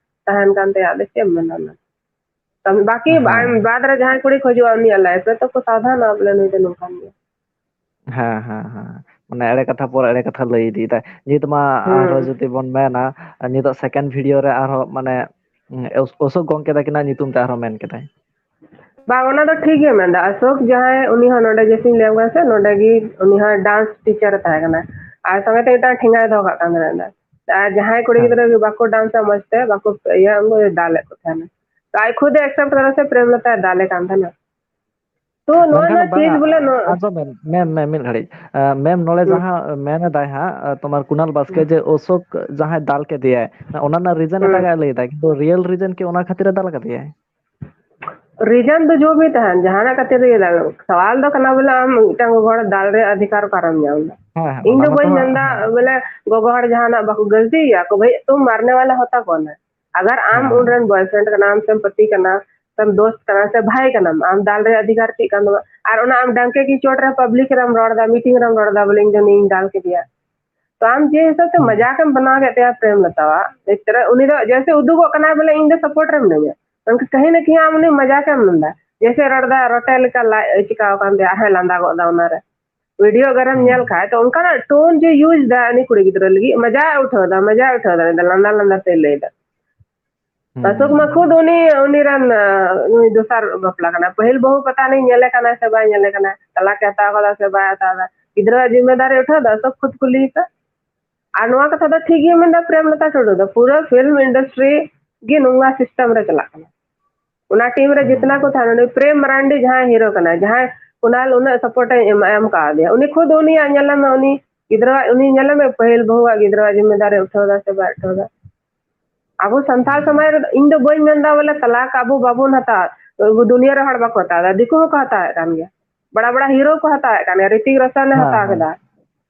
ᱛᱟᱦᱮᱱ ᱠᱟᱱ ᱛᱟᱭᱟ, ᱟᱫᱚ ᱪᱮᱫ ᱮᱢ ᱢᱮᱱᱟ ᱚᱱᱟ? ᱵᱟᱠᱤ ᱦᱮᱸ ᱵᱟᱫ ᱨᱮ ᱡᱟᱦᱟᱸᱭ ᱠᱩᱲᱤ ᱠᱚ ᱦᱤᱡᱩᱜᱼᱟ ᱩᱱᱤᱭᱟᱜ ᱞᱟᱭᱤᱯᱷ ᱨᱮ, ᱛᱚ ᱠᱚ ᱥᱟᱵᱫᱷᱟᱱᱚᱜᱼᱟ ᱵᱚᱞᱮ ᱱᱩᱭ ᱫᱚ ᱱᱚᱝᱠᱟᱱ ᱜᱮᱭᱟ᱾ ᱦᱮᱸ ᱦᱮᱸ ᱦᱮᱸ᱾ ᱢᱟᱱᱮ ᱮᱲᱮ ᱠᱟᱛᱷᱟ ᱯᱚᱨ ᱮᱲᱮ ᱠᱟᱛᱷᱟ ᱞᱟᱹᱭ ᱤᱫᱤᱭᱮᱫᱟᱭ᱾ ᱱᱤᱛ ᱢᱟ ᱟᱨᱦᱚᱸ ᱦᱩᱸ᱾ ᱡᱩᱫᱤ ᱵᱚᱱ ᱢᱮᱱᱟ, ᱱᱤᱛᱚᱜ ᱥᱮᱠᱮᱱᱰ ᱵᱷᱤᱰᱤᱭᱳ ᱨᱮ ᱟᱨᱦᱚᱸ ᱢᱟᱱᱮ ᱚᱥ-, ᱚᱥᱳᱠ ᱜᱚᱝᱠᱮ ᱛᱟᱹᱠᱤᱱᱟᱜ ᱧᱩᱛᱩᱢ ᱛᱮ ᱟᱨᱦᱚᱸ ᱢᱮᱱ ᱠᱮᱫᱟᱭ᱾ ᱵᱟᱝ, ᱚᱱᱟ ᱫᱚ ᱴᱷᱤᱠ ᱜᱮ ᱢᱮᱱᱫᱟ᱾ ᱚᱥᱳᱠ ᱡᱟᱦᱟᱸᱭ, ᱩᱱᱤ ᱦᱚᱸ ᱱᱚᱰᱮ ᱡᱮᱥᱤᱧ ᱞᱟᱹᱭᱟᱢ ᱠᱟᱱᱟ ᱥᱮ, ᱱᱚᱰᱮ ᱜᱮ ᱩᱱᱤ ᱦᱚᱸ ᱰᱟᱱᱥ ᱴᱤᱪᱟᱨ ᱮ ᱛᱟᱦᱮᱸ ᱠᱟᱱᱟ᱾ ᱟᱨ ᱥᱚᱸᱜᱮ ᱛᱮ ᱢᱤᱫᱴᱟᱝ ᱴᱷᱮᱸᱜᱟᱭ ᱫᱚᱦᱚ ᱠᱟᱜ ᱠᱟᱱ ᱛᱟᱦᱮᱱᱟ᱾ ᱟᱨ ᱡᱟᱦᱟᱸᱭ ᱠᱩᱲᱤ ᱦᱮᱸ᱾ ᱜᱤᱫᱽᱨᱟᱹ ᱜᱮ ᱵᱟᱠᱚ ᱰᱟᱱᱥᱟ ᱢᱚᱸᱡᱽ ᱛᱮ, ᱵᱟᱠᱚ ᱤᱭᱟᱹ, ᱩᱱᱠᱩ ᱫᱟᱞᱮᱫ ᱠᱚ ᱛᱟᱦᱮᱱᱟ᱾ ᱛᱚ ᱟᱡ ᱠᱷᱩᱫ ᱮ ᱮᱠᱥᱮᱯᱴ ᱠᱟᱫᱟ ᱥᱮ ᱯᱨᱮᱢᱞᱚᱛᱟᱭ ᱫᱟᱞᱮ ᱠᱟᱱ ᱛᱟᱦᱮᱱᱟ᱾ ᱛᱚ ᱱᱚᱣᱟ ᱢᱮᱱᱠᱷᱟᱱ ᱨᱮᱱᱟᱜ ᱪᱤᱡᱽ ᱵᱟᱝᱟ, ᱵᱚᱞᱮ ᱱᱚᱣᱟ ᱟᱸᱡᱚᱢ ᱵᱮᱱ, ᱢᱮᱢ, ᱢᱮᱢ, ᱢᱤᱫ ᱜᱷᱟᱹᱲᱤᱡ᱾ ᱟᱸ, ᱢᱮᱢ, ᱱᱚᱰᱮ ᱦᱩᱸ, ᱡᱟᱦᱟᱸ ᱢᱮᱱ ᱮᱫᱟᱭ ᱦᱟᱸᱜ, ᱟᱸ, ᱛᱳᱢᱟᱨ ᱠᱩᱱᱟᱞ ᱵᱟᱥᱠᱮ ᱦᱩᱸ, ᱡᱮ ᱚᱥᱳᱠ ᱡᱟᱦᱟᱸᱭ ᱫᱟᱞ ᱠᱮᱫᱮᱭᱟᱭ, ᱚᱱᱟ ᱨᱮᱱᱟᱜ ᱨᱤᱡᱚᱱ ᱦᱩᱸ᱾ ᱮᱴᱟᱜᱟᱜ ᱮ ᱞᱟᱹᱭ ᱮᱫᱟ, ᱠᱤᱱᱛᱩ ᱨᱤᱭᱮᱞ ᱨᱤᱡᱚᱱ ᱠᱤ ᱚᱱᱟ ᱠᱷᱟᱹᱛᱤᱨ ᱮ ᱫᱟᱞ ᱠᱟᱫᱮᱭᱟᱭ? ᱨᱤᱡᱚᱱ ᱫᱚ ᱡᱚ ᱵᱷᱤ ᱛᱟᱦᱮᱱ, ᱡᱟᱦᱟᱱᱟᱜ ᱠᱷᱟᱹᱛᱤᱨ ᱨᱮᱜᱮ ᱫᱟᱞ᱾ ᱥᱟᱣᱟᱞ ᱫᱚ ᱠᱟᱱᱟ ᱵᱚᱞᱮ ᱟᱢ ᱢᱤᱫᱴᱟᱝ ᱜᱚᱜᱚ ᱦᱚᱲ ᱫᱟᱞ ᱨᱮᱭᱟᱜ ᱚᱫᱷᱤᱠᱟᱨ ᱚᱠᱟᱨᱮᱢ ᱧᱟᱢ ᱮᱫᱟ? ᱦᱮᱸ, ᱦᱮᱸ, ᱤᱧ ᱚᱱᱟ ᱫᱚ ᱢᱟᱛᱚ ᱵᱟᱹᱧ ᱦᱟᱸᱜ, ᱢᱮᱱᱫᱟ ᱦᱮᱸ᱾ ᱵᱚᱞᱮ ᱜᱚᱜᱚ ᱦᱚᱲ ᱡᱟᱦᱟᱱᱟᱜ ᱵᱟᱠᱚ ᱜᱟᱹᱞᱛᱤ ᱜᱮᱭᱟ ᱠᱚ, ᱵᱷᱟᱹᱭ ᱛᱩᱢ ᱢᱟᱨᱱᱮ ᱣᱟᱞᱟ ᱦᱚᱛᱟ ᱠᱚᱱ ᱦᱮ? ᱟᱜᱟᱨ ᱟᱢ ᱦᱮᱸ, ᱩᱱ ᱦᱮᱸ᱾ ᱨᱮᱱ ᱵᱚᱭᱯᱷᱨᱮᱱᱰ ᱠᱟᱱᱟᱢ ᱥᱮ ᱯᱟᱹᱛᱤ ᱠᱟᱱᱟ ᱥᱮ ᱫᱳᱥᱛ ᱠᱟᱱᱟ ᱥᱮ ᱵᱷᱟᱭ ᱠᱟᱱᱟᱢ, ᱟᱢ ᱫᱟᱞ ᱨᱮᱭᱟᱜ ᱚᱫᱷᱤᱠᱟᱨ ᱪᱮᱫ ᱠᱟᱱ ᱛᱟᱢᱟ? ᱟᱨ ᱚᱱᱟ ᱟᱢ ᱰᱟᱝᱠᱮ ᱠᱤ ᱪᱳᱴ ᱨᱮ ᱯᱟᱵᱽᱞᱤᱠ ᱨᱮᱢ ᱨᱚᱲ ᱮᱫᱟ, ᱢᱤᱴᱤᱝ ᱨᱮᱢ ᱨᱚᱲ ᱮᱫᱟ ᱵᱚᱞᱮ ᱤᱧ ᱫᱚ ᱱᱩᱭᱤᱧ ᱫᱟᱞ ᱠᱮᱫᱮᱭᱟ᱾ ᱛᱚ ᱟᱢ ᱡᱮ ᱦᱤᱥᱟᱹᱵ ᱛᱮ ᱦᱩᱸ᱾ ᱢᱟᱡᱟᱠ ᱮᱢ ᱵᱮᱱᱟᱣ ᱠᱮᱫ ᱛᱟᱭᱟ ᱯᱨᱮᱢ ᱞᱚᱛᱟᱣᱟᱜ ᱵᱷᱤᱛᱨᱤ ᱨᱮ, ᱩᱱᱤ ᱫᱚ ᱡᱮᱭᱥᱮ ᱩᱫᱩᱜᱚᱜ ᱠᱟᱱᱟᱭ ᱵᱚᱞᱮ ᱤᱧ ᱫᱚ ᱥᱟᱯᱳᱨᱴ ᱨᱮ ᱢᱤᱱᱟᱹᱧᱟ, ᱢᱮᱱᱠᱷᱟᱱ ᱠᱟᱹᱦᱤ ᱱᱟ ᱠᱟᱹᱦᱤ ᱟᱢ ᱩᱱᱤ ᱢᱟᱡᱟᱠ ᱮᱢ ᱢᱮᱱᱫᱟ, ᱡᱮᱭᱥᱮ ᱨᱚᱲ ᱫᱟ ᱨᱚᱴᱮ ᱞᱮᱠᱟ ᱞᱟᱡ ᱮ ᱪᱤᱠᱟᱣ ᱟᱠᱟᱱ ᱛᱟᱭᱟ, ᱟᱨᱦᱚᱸᱭ ᱞᱟᱸᱫᱟ ᱜᱚᱫ ᱫᱟ ᱚᱱᱟᱨᱮ᱾ ᱵᱷᱤᱰᱤᱭᱳ ᱟᱜᱟᱨᱮᱢ ᱧᱮᱞ ᱦᱩᱸ᱾ ᱠᱷᱟᱡ ᱛᱚ ᱚᱱᱠᱟᱱᱟᱜ ᱴᱳᱱ ᱡᱮ ᱤᱭᱩᱡᱽ ᱫᱟ ᱩᱱᱤ ᱠᱩᱲᱤ ᱜᱤᱫᱽᱨᱟᱹ ᱞᱟᱹᱜᱤᱫ, ᱢᱟᱡᱟ ᱩᱴᱷᱟᱹᱣ ᱫᱟ, ᱢᱟᱡᱟ ᱩᱴᱷᱟᱹᱣ ᱫᱟ, ᱩᱱᱤ ᱫᱚ ᱞᱟᱸᱫᱟ ᱞᱟᱸᱫᱟ ᱛᱮᱭ ᱞᱟᱹᱭ ᱫᱟ᱾ ᱦᱩᱸ, ᱚᱥᱳᱠ ᱦᱩᱸ, ᱢᱟ ᱦᱩᱸ᱾ ᱠᱷᱩᱫ ᱩᱱᱤ, ᱩᱱᱤ ᱨᱮᱱ, ᱟᱸ, ᱱᱩᱭ ᱫᱚᱥᱟᱨ ᱵᱟᱯᱞᱟ ᱠᱟᱱᱟ᱾ ᱯᱟᱹᱦᱤᱞ ᱵᱟᱹᱦᱩ ᱯᱟᱛᱟ ᱱᱤᱧ ᱧᱮᱞᱮ ᱠᱟᱱᱟ ᱥᱮ ᱵᱟᱭ ᱧᱮᱞᱮ ᱠᱟᱱᱟ, ᱛᱟᱞᱟᱠ ᱮ ᱦᱟᱛᱟᱣ ᱠᱟᱫᱟ ᱥᱮ ᱵᱟᱭ ᱦᱟᱛᱟᱣ ᱫᱟ, ᱜᱤᱫᱽᱨᱟᱹᱣᱟᱜ ᱡᱤᱢᱢᱮᱫᱟᱨᱤ ᱩᱴᱷᱟᱹᱣ ᱫᱟ, ᱥᱚᱵ ᱠᱷᱩᱫ ᱠᱩᱞᱤ ᱯᱮ᱾ ᱟᱨ ᱱᱚᱣᱟ ᱠᱟᱛᱷᱟ ᱫᱚ ᱴᱷᱤᱠ ᱜᱮ ᱢᱮᱱᱫᱟ ᱯᱨᱮᱢᱞᱚᱛᱟ ᱴᱩᱰᱩ ᱫᱚ, ᱯᱩᱨᱟᱹ ᱯᱷᱤᱞᱢ ᱤᱱᱰᱟᱥᱴᱨᱤ ᱜᱮ ᱱᱚᱝᱜᱟ ᱥᱤᱥᱴᱮᱢ ᱨᱮ ᱪᱟᱞᱟᱜ ᱠᱟᱱᱟ᱾ ᱚᱱᱟ ᱴᱤᱢ ᱨᱮ ᱡᱤᱛᱱᱟ ᱠᱚ ᱛᱟᱦᱮᱱᱟ, ᱩᱱᱤ ᱯᱨᱮᱢ ᱢᱟᱨᱟᱱᱰᱤ ᱡᱟᱦᱟᱸᱭ ᱦᱤᱨᱳ ᱠᱟᱱᱟᱭ, ᱡᱟᱦᱟᱸᱭ ᱠᱩᱱᱟᱞ ᱩᱱᱟᱹᱜ ᱥᱟᱯᱳᱨᱴ ᱮ ᱮᱢ, ᱮᱢ ᱠᱟᱣᱫᱮᱭᱟ, ᱩᱱᱤ ᱠᱷᱩᱫ ᱩᱱᱤᱭᱟᱜ ᱧᱮᱞᱮᱢ, ᱩᱱᱤ ᱜᱤᱫᱽᱨᱟᱹᱣᱟᱜ, ᱩᱱᱤ ᱧᱮᱞᱮᱢ ᱯᱟᱹᱦᱤᱞ ᱵᱟᱹᱦᱩᱣᱟᱜ ᱜᱤᱫᱽᱨᱟᱹᱣᱟᱜ ᱡᱤᱢᱢᱮᱫᱟᱨᱤ ᱩᱴᱷᱟᱹᱣ ᱫᱟ ᱥᱮ ᱵᱟᱭ ᱩᱴᱷᱟᱹᱣ ᱫᱟ᱾ ᱟᱵᱚ ᱥᱟᱱᱛᱟᱲ ᱥᱚᱢᱟᱡᱽ ᱨᱮᱫᱚ ᱤᱧ ᱫᱚ ᱵᱟᱹᱧ ᱢᱮᱱᱫᱟ ᱵᱚᱞᱮ ᱛᱟᱞᱟᱠ ᱟᱵᱚ ᱵᱟᱵᱚᱱ ᱦᱟᱛᱟᱣᱟ, ᱟᱵᱚ ᱫᱩᱱᱤᱭᱟᱹ ᱨᱮ ᱦᱚᱲ ᱵᱟᱠᱚ ᱦᱟᱛᱟᱣ ᱮᱫᱟ, ᱫᱤᱠᱩ ᱦᱚᱸᱠᱚ ᱦᱟᱛᱟᱣᱮᱫ ᱠᱟᱱ ᱜᱮᱭᱟ, ᱵᱟᱲᱟ ᱵᱟᱲᱟ ᱦᱤᱨᱳ ᱠᱚ ᱦᱟᱛᱟᱣᱮᱫ ᱠᱟᱱ ᱜᱮᱭᱟ, ᱨᱤᱛᱤᱠ ᱨᱳᱥᱚᱱ ᱮ ᱦᱮᱸ, ᱦᱟᱛᱟᱣ ᱦᱮᱸ᱾ ᱠᱮᱫᱟ,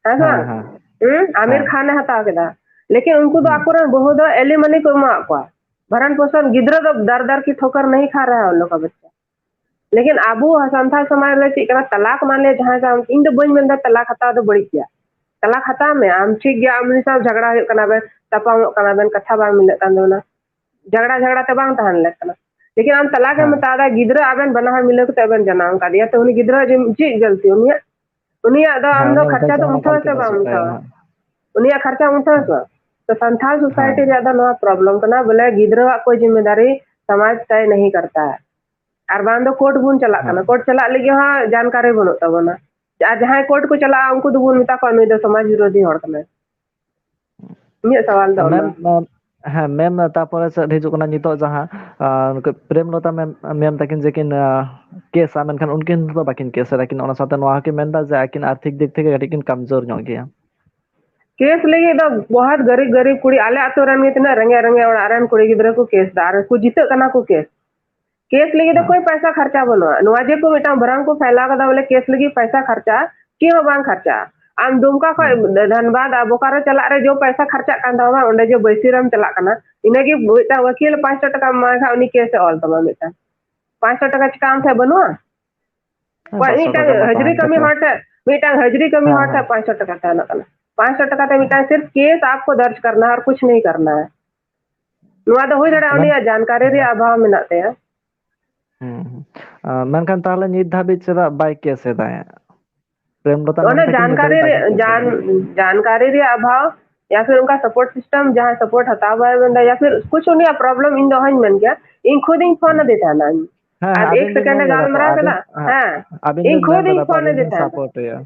ᱦᱮᱸ ᱥᱮ ᱦᱮᱸ, ᱵᱟᱝ? ᱦᱮᱸ᱾ ᱦᱩᱸ, ᱟᱢᱤᱨ ᱦᱮᱸ᱾ ᱠᱷᱟᱱ ᱮ ᱦᱟᱛᱟᱣ ᱠᱮᱫᱟ, ᱞᱮᱠᱤᱱ ᱩᱱᱠᱩ ᱫᱚ ᱦᱩᱸ᱾ ᱟᱠᱚᱨᱮᱱ ᱵᱟᱹᱦᱩ ᱫᱚ ᱮᱞᱤᱢᱟᱱᱤ ᱠᱚ ᱮᱢᱟᱣᱟᱫ ᱠᱚᱣᱟ, ᱵᱷᱟᱨᱟᱱ ᱯᱳᱥᱚᱱ, ᱜᱤᱫᱽᱨᱟᱹ ᱫᱚ ᱫᱟᱨ ᱫᱟᱨ ᱠᱤ ᱴᱷᱳᱠᱟᱨ ᱱᱟᱦᱤ ᱠᱷᱟ ᱨᱟᱦᱟ ᱦᱟᱭ ᱩᱱ ᱞᱳᱜ ᱠᱟ ᱵᱟᱪᱪᱟ᱾ ᱞᱮᱠᱤᱱ ᱟᱵᱚ ᱥᱟᱱᱛᱟᱲ ᱥᱚᱢᱟᱡᱽ ᱨᱮ ᱪᱮᱫ ᱠᱟᱱᱟ, ᱛᱟᱞᱟᱠ ᱢᱟᱱᱮ ᱡᱟᱦᱟᱸᱭ ᱥᱟᱶ, ᱤᱧ ᱫᱚ ᱵᱟᱹᱧ ᱢᱮᱱᱫᱟ ᱛᱟᱞᱟᱠ ᱦᱟᱛᱟᱣ ᱫᱚ ᱵᱟᱹᱲᱤᱡ ᱜᱮᱭᱟ, ᱛᱟᱞᱟᱠ ᱦᱟᱛᱟᱣ ᱢᱮ, ᱟᱢ ᱴᱷᱤᱠ ᱜᱮᱭᱟ, ᱟᱢ ᱩᱱᱤ ᱥᱟᱶ ᱡᱷᱟᱜᱽᱲᱟ ᱦᱩᱭᱩᱜ ᱠᱟᱱᱟ ᱵᱮᱱ, ᱛᱟᱯᱟᱢᱚᱜ ᱠᱟᱱᱟ ᱵᱮᱱ, ᱠᱟᱛᱷᱟ ᱵᱟᱝ ᱢᱤᱞᱟᱹᱜ ᱠᱟᱱ ᱛᱟᱵᱮᱱᱟ, ᱡᱷᱟᱜᱽᱲᱟ ᱡᱷᱟᱜᱽᱲᱟ ᱛᱮ ᱵᱟᱝ ᱛᱟᱦᱮᱱ ᱞᱮᱠ ᱠᱟᱱᱟ᱾ ᱞᱮᱠᱤᱱ ᱟᱢ ᱛᱟᱞᱟᱠ ᱮᱢ ᱦᱮᱸ᱾ ᱦᱟᱛᱟᱣ ᱫᱟ, ᱜᱤᱫᱽᱨᱟᱹ ᱟᱵᱮᱱ ᱵᱟᱱᱟ ᱦᱚᱲ ᱢᱤᱞᱟᱹᱣ ᱠᱟᱛᱮ ᱵᱮᱱ ᱡᱟᱱᱟᱢ ᱟᱠᱟᱫᱮᱭᱟ, ᱛᱚ ᱩᱱᱤ ᱜᱤᱫᱽᱨᱟᱹ ᱡᱮ ᱪᱮᱫ ᱜᱟᱹᱞᱛᱤ ᱩᱱᱤᱭᱟᱜ? ᱩᱱᱤᱭᱟᱜ ᱫᱚ ᱦᱮᱸ, ᱟᱢ ᱫᱚ ᱩᱱᱤ ᱵᱟᱠᱷᱟᱡ ᱠᱷᱟᱨᱪᱟ ᱫᱚ ᱡᱟᱦᱟᱱᱟᱜ ᱩᱴᱷᱟᱹᱣ ᱯᱟᱞᱴᱤ ᱥᱮ ᱵᱟᱢ ᱪᱤᱠᱟᱹᱭᱟ ᱩᱴᱷᱟᱹᱣᱟ? ᱦᱟᱸᱜ᱾ ᱩᱱᱤᱭᱟᱜ ᱠᱷᱟᱨᱪᱟ ᱩᱴᱷᱟᱹᱣ ᱦᱮᱸ᱾ ᱥᱮ ᱵᱟᱝ? ᱛᱚ ᱥᱟᱱᱛᱟᱲ ᱥᱳᱥᱟᱭᱴᱤ ᱦᱮᱸ᱾ ᱨᱮᱭᱟᱜ ᱫᱚ ᱱᱚᱣᱟ ᱯᱨᱚᱵᱞᱮᱢ ᱠᱟᱱᱟ, ᱵᱚᱞᱮ ᱜᱤᱫᱽᱨᱟᱹᱣᱟᱜ ᱠᱚᱭ ᱡᱤᱢᱢᱮᱫᱟᱨᱤ ᱥᱚᱢᱟᱡᱽ ᱛᱟᱭ ᱱᱟᱦᱤ ᱠᱟᱨᱛᱟ ᱦᱟᱭ᱾ ᱟᱨ ᱵᱟᱝ ᱫᱚ ᱠᱳᱨᱴ ᱵᱚᱱ ᱪᱟᱞᱟᱜ ᱦᱮᱸ᱾ ᱠᱟᱱᱟ, ᱠᱳᱨᱴ ᱪᱟᱞᱟᱜ ᱞᱟᱹᱜᱤᱫ ᱦᱚᱸ ᱡᱟᱱᱠᱟᱨᱤ ᱵᱟᱹᱱᱩᱜ ᱛᱟᱵᱚᱱᱟ᱾ ᱟᱨ ᱡᱟᱦᱟᱸᱭ ᱠᱳᱨᱴ ᱠᱚ ᱪᱟᱞᱟᱜᱼᱟ, ᱩᱱᱠᱩ ᱫᱚᱵᱚᱱ ᱢᱮᱛᱟ ᱠᱚᱣᱟ, "ᱱᱩᱭ ᱫᱚ ᱥᱚᱢᱟᱡᱽ ᱵᱤᱨᱳᱫᱷᱤ ᱦᱚᱲ ᱠᱟᱱᱟᱭ᱾" ᱤᱧᱟᱹᱜ ᱥᱟᱣᱟᱞ ᱫᱚ ᱚᱱᱟ᱾ ᱢᱮᱢ, ᱦᱮᱸ, ᱢᱮᱢ, ᱛᱟᱯᱚᱨᱮ ᱪᱮᱫ ᱦᱤᱡᱩᱜ ᱠᱟᱱᱟ ᱱᱤᱛᱚᱜ ᱡᱟᱦᱟᱸ, ᱟᱸ, ᱱᱩᱠᱤᱱ ᱯᱨᱮᱢᱞᱚᱛᱟ ᱢᱮᱢ, ᱢᱮᱢ ᱛᱟᱹᱠᱤᱱ ᱡᱮ ᱠᱤᱱ, ᱟᱸ, ᱠᱮᱥᱟ, ᱢᱮᱱᱠᱷᱟᱱ ᱩᱱᱠᱤᱱ ᱫᱚ ᱵᱟᱹᱠᱤᱱ ᱠᱮᱥ ᱮᱫᱟ ᱠᱤᱱ᱾ ᱚᱱᱟ ᱥᱟᱶᱛᱮ ᱱᱚᱣᱟ ᱦᱚᱸᱠᱤᱱ ᱢᱮᱱᱫᱟ ᱡᱮ ᱟᱹᱠᱤᱱ ᱟᱨᱛᱷᱤᱠ ᱫᱤᱠ ᱛᱷᱮᱠᱮ ᱠᱟᱹᱴᱤᱡ ᱠᱤᱱ ᱠᱟᱢᱡᱳᱨ ᱧᱚᱜ ᱜᱮᱭᱟ᱾ ᱠᱮᱥ ᱞᱟᱹᱜᱤᱫ ᱫᱚ ᱵᱚᱦᱩᱛ ᱜᱟᱨᱤᱵ ᱜᱟᱨᱤᱵ ᱠᱩᱲᱤ, ᱟᱞᱮ ᱟᱛᱳ ᱨᱮᱱ ᱜᱮ ᱛᱤᱱᱟᱹᱜ ᱨᱮᱸᱜᱮᱡ ᱨᱮᱸᱜᱮᱡ ᱚᱲᱟᱜ ᱨᱮᱱ ᱠᱩᱲᱤ ᱜᱤᱫᱽᱨᱟᱹ ᱠᱚ ᱠᱮᱥ ᱫᱟ ᱟᱨ ᱠᱚ ᱡᱤᱛᱟᱹᱜ ᱠᱟᱱᱟ ᱠᱚ ᱠᱮᱥ᱾ ᱠᱮᱥ ᱞᱟᱹᱜᱤᱫ ᱫᱚ ᱦᱮᱸ᱾ ᱠᱳᱭ ᱯᱚᱭᱥᱟ ᱠᱷᱚᱨᱪᱟ ᱵᱟᱹᱱᱩᱜᱼᱟ᱾ ᱱᱚᱣᱟ ᱡᱮ ᱠᱚ ᱢᱤᱫᱴᱟᱝ ᱵᱷᱚᱨᱚᱢ ᱠᱚ ᱯᱷᱟᱭᱞᱟᱣ ᱠᱟᱫᱟ ᱵᱚᱞᱮ ᱠᱮᱥ ᱞᱟᱹᱜᱤᱫ ᱯᱚᱭᱥᱟ ᱠᱷᱚᱨᱪᱟ, ᱪᱮᱫ ᱦᱚᱸ ᱵᱟᱝ ᱠᱷᱚᱨᱪᱟ᱾ ᱟᱢ ᱫᱩᱢᱠᱟ ᱠᱷᱚᱡ ᱦᱮᱸ᱾ ᱫᱷᱟᱱᱵᱟᱫ ᱟᱨ ᱵᱳᱠᱟᱨᱳ ᱪᱟᱞᱟᱜ ᱨᱮ ᱡᱮ ᱯᱚᱭᱥᱟ ᱠᱷᱚᱨᱪᱟᱜ ᱠᱟᱱ ᱛᱟᱢᱟ, ᱚᱸᱰᱮ ᱡᱮ ᱵᱟᱹᱭᱥᱤᱨᱮᱢ ᱪᱟᱞᱟᱜ ᱠᱟᱱᱟ, ᱤᱱᱟᱹᱜᱮ ᱢᱤᱫᱴᱟᱝ ᱣᱟᱹᱠᱤᱞ ᱯᱟᱸᱪᱥᱚ ᱴᱟᱠᱟᱢ ᱮᱢᱟᱭ ᱠᱷᱟᱡ ᱩᱱᱤ ᱠᱮᱥ ᱮ ᱚᱞ ᱛᱟᱢᱟ ᱢᱤᱫᱴᱟᱝ᱾ ᱯᱟᱸᱪᱥᱚ ᱴᱟᱠᱟ ᱪᱤᱠᱟ ᱟᱢ ᱴᱷᱮᱡ ᱵᱟᱹᱱᱩᱜᱼᱟ? ᱦᱮᱸ, ᱯᱟᱸᱪᱥᱚ ᱢᱤᱫᱴᱟᱝ ᱴᱟᱠᱟ ᱢᱟ ᱦᱟᱡᱨᱤ ᱛᱟᱦᱮᱱ ᱠᱟᱹᱢᱤ ᱠᱟᱛᱷᱟ᱾ ᱦᱚᱲ ᱴᱷᱮᱡ, ᱢᱤᱫᱴᱟᱝ ᱦᱟᱡᱨᱤ ᱠᱟᱹᱢᱤ ᱦᱮᱸ, ᱦᱚᱲ ᱦᱮᱸ᱾ ᱴᱷᱮᱡ ᱯᱟᱸᱪᱥᱚ ᱴᱟᱠᱟ ᱛᱟᱦᱮᱱᱚᱜ ᱠᱟᱱᱟ᱾ ᱯᱟᱸᱪᱥᱚ ᱴᱟᱠᱟ ᱛᱮ ᱢᱤᱫᱴᱟᱝ ᱥᱤᱨᱯ ᱠᱮᱥ ᱟᱯᱠᱳ ᱫᱟᱨᱡ ᱠᱟᱨᱱᱟ ᱦᱟᱭ ᱟᱨ ᱠᱩᱪᱷ ᱱᱟᱦᱤ ᱠᱟᱨᱱᱟ ᱦᱟᱭ᱾ ᱱᱚᱣᱟ ᱫᱚ ᱦᱩᱭ ᱫᱟᱲᱮᱭᱟᱜᱼᱟ ᱢᱮᱱ-, ᱩᱱᱤᱭᱟᱜ ᱡᱟᱱᱠᱟᱨᱤ ᱨᱮᱭᱟᱜ ᱚᱵᱷᱟᱵ ᱢᱮᱱᱟᱜ ᱛᱟᱭᱟ᱾ ᱦᱩᱸ, ᱦᱩᱸ᱾ ᱟᱸ, ᱢᱮᱱᱠᱷᱟᱱ ᱛᱟᱦᱞᱮ ᱱᱤᱛ ᱫᱷᱟᱹᱵᱤᱡ ᱪᱮᱫᱟᱜ ᱵᱟᱭ ᱠᱮᱥ ᱮᱫᱟᱭ? ᱯᱨᱮᱢᱞᱚᱛᱟ ᱚᱱᱟ ᱢᱮᱢ ᱛᱟᱹᱠᱤᱱ ᱱᱤᱛ ᱡᱟᱱᱠᱟᱨᱤ ᱫᱷᱟᱹᱵᱤᱡ ᱨᱮ-, ᱵᱟᱹᱠᱤᱱ ᱠᱮᱥ ᱮᱫᱟ᱾ ᱡᱟᱱ-, ᱡᱟᱱᱠᱟᱨᱤ ᱨᱮᱭᱟᱜ ᱚᱵᱷᱟᱵ, ᱭᱟ ᱯᱷᱤᱨ ᱩᱱᱠᱟ ᱥᱟᱯᱳᱨᱴ ᱥᱤᱥᱴᱮᱢ ᱡᱟᱦᱟᱸ ᱥᱟᱯᱳᱨᱴ ᱦᱟᱛᱟᱣ ᱵᱟᱭ ᱢᱮᱱᱫᱟ, ᱭᱟ ᱯᱷᱤᱨ ᱠᱩᱪᱷ ᱩᱱᱤᱭᱟᱜ ᱯᱨᱚᱵᱞᱮᱢ ᱤᱧ ᱫᱚ ᱚᱦᱚᱧ ᱢᱮᱱ ᱠᱮᱭᱟ᱾ ᱤᱧ ᱠᱷᱩᱫ ᱤᱧ ᱯᱷᱳᱱ ᱦᱩᱸ᱾ ᱟᱫᱮ ᱛᱟᱦᱮᱱᱟ᱾ ᱦᱮᱸ, ᱟᱨ ᱦᱮᱸ, ᱮᱠ ᱟᱹᱵᱤᱱ ᱵᱤᱱ ᱥᱮᱠᱮᱱᱰ ᱢᱮᱱ ᱮ ᱠᱮᱫᱟ ᱛᱚ, ᱜᱟᱞᱢᱟᱨᱟᱣ ᱟᱹᱵᱤᱱ, ᱠᱮᱫᱟ᱾ ᱦᱮᱸ, ᱟᱹᱵᱤᱱ ᱤᱧ ᱵᱤᱱ ᱢᱮᱱ ᱠᱷᱩᱫ ᱤᱧ ᱠᱮᱫᱟ ᱛᱚ, ᱯᱷᱳᱱ ᱟᱹᱵᱤᱱ ᱟᱫᱮ ᱵᱤᱱ ᱛᱟᱦᱮᱱᱟ᱾ ᱥᱟᱯᱳᱨᱴ ᱮᱭᱟ᱾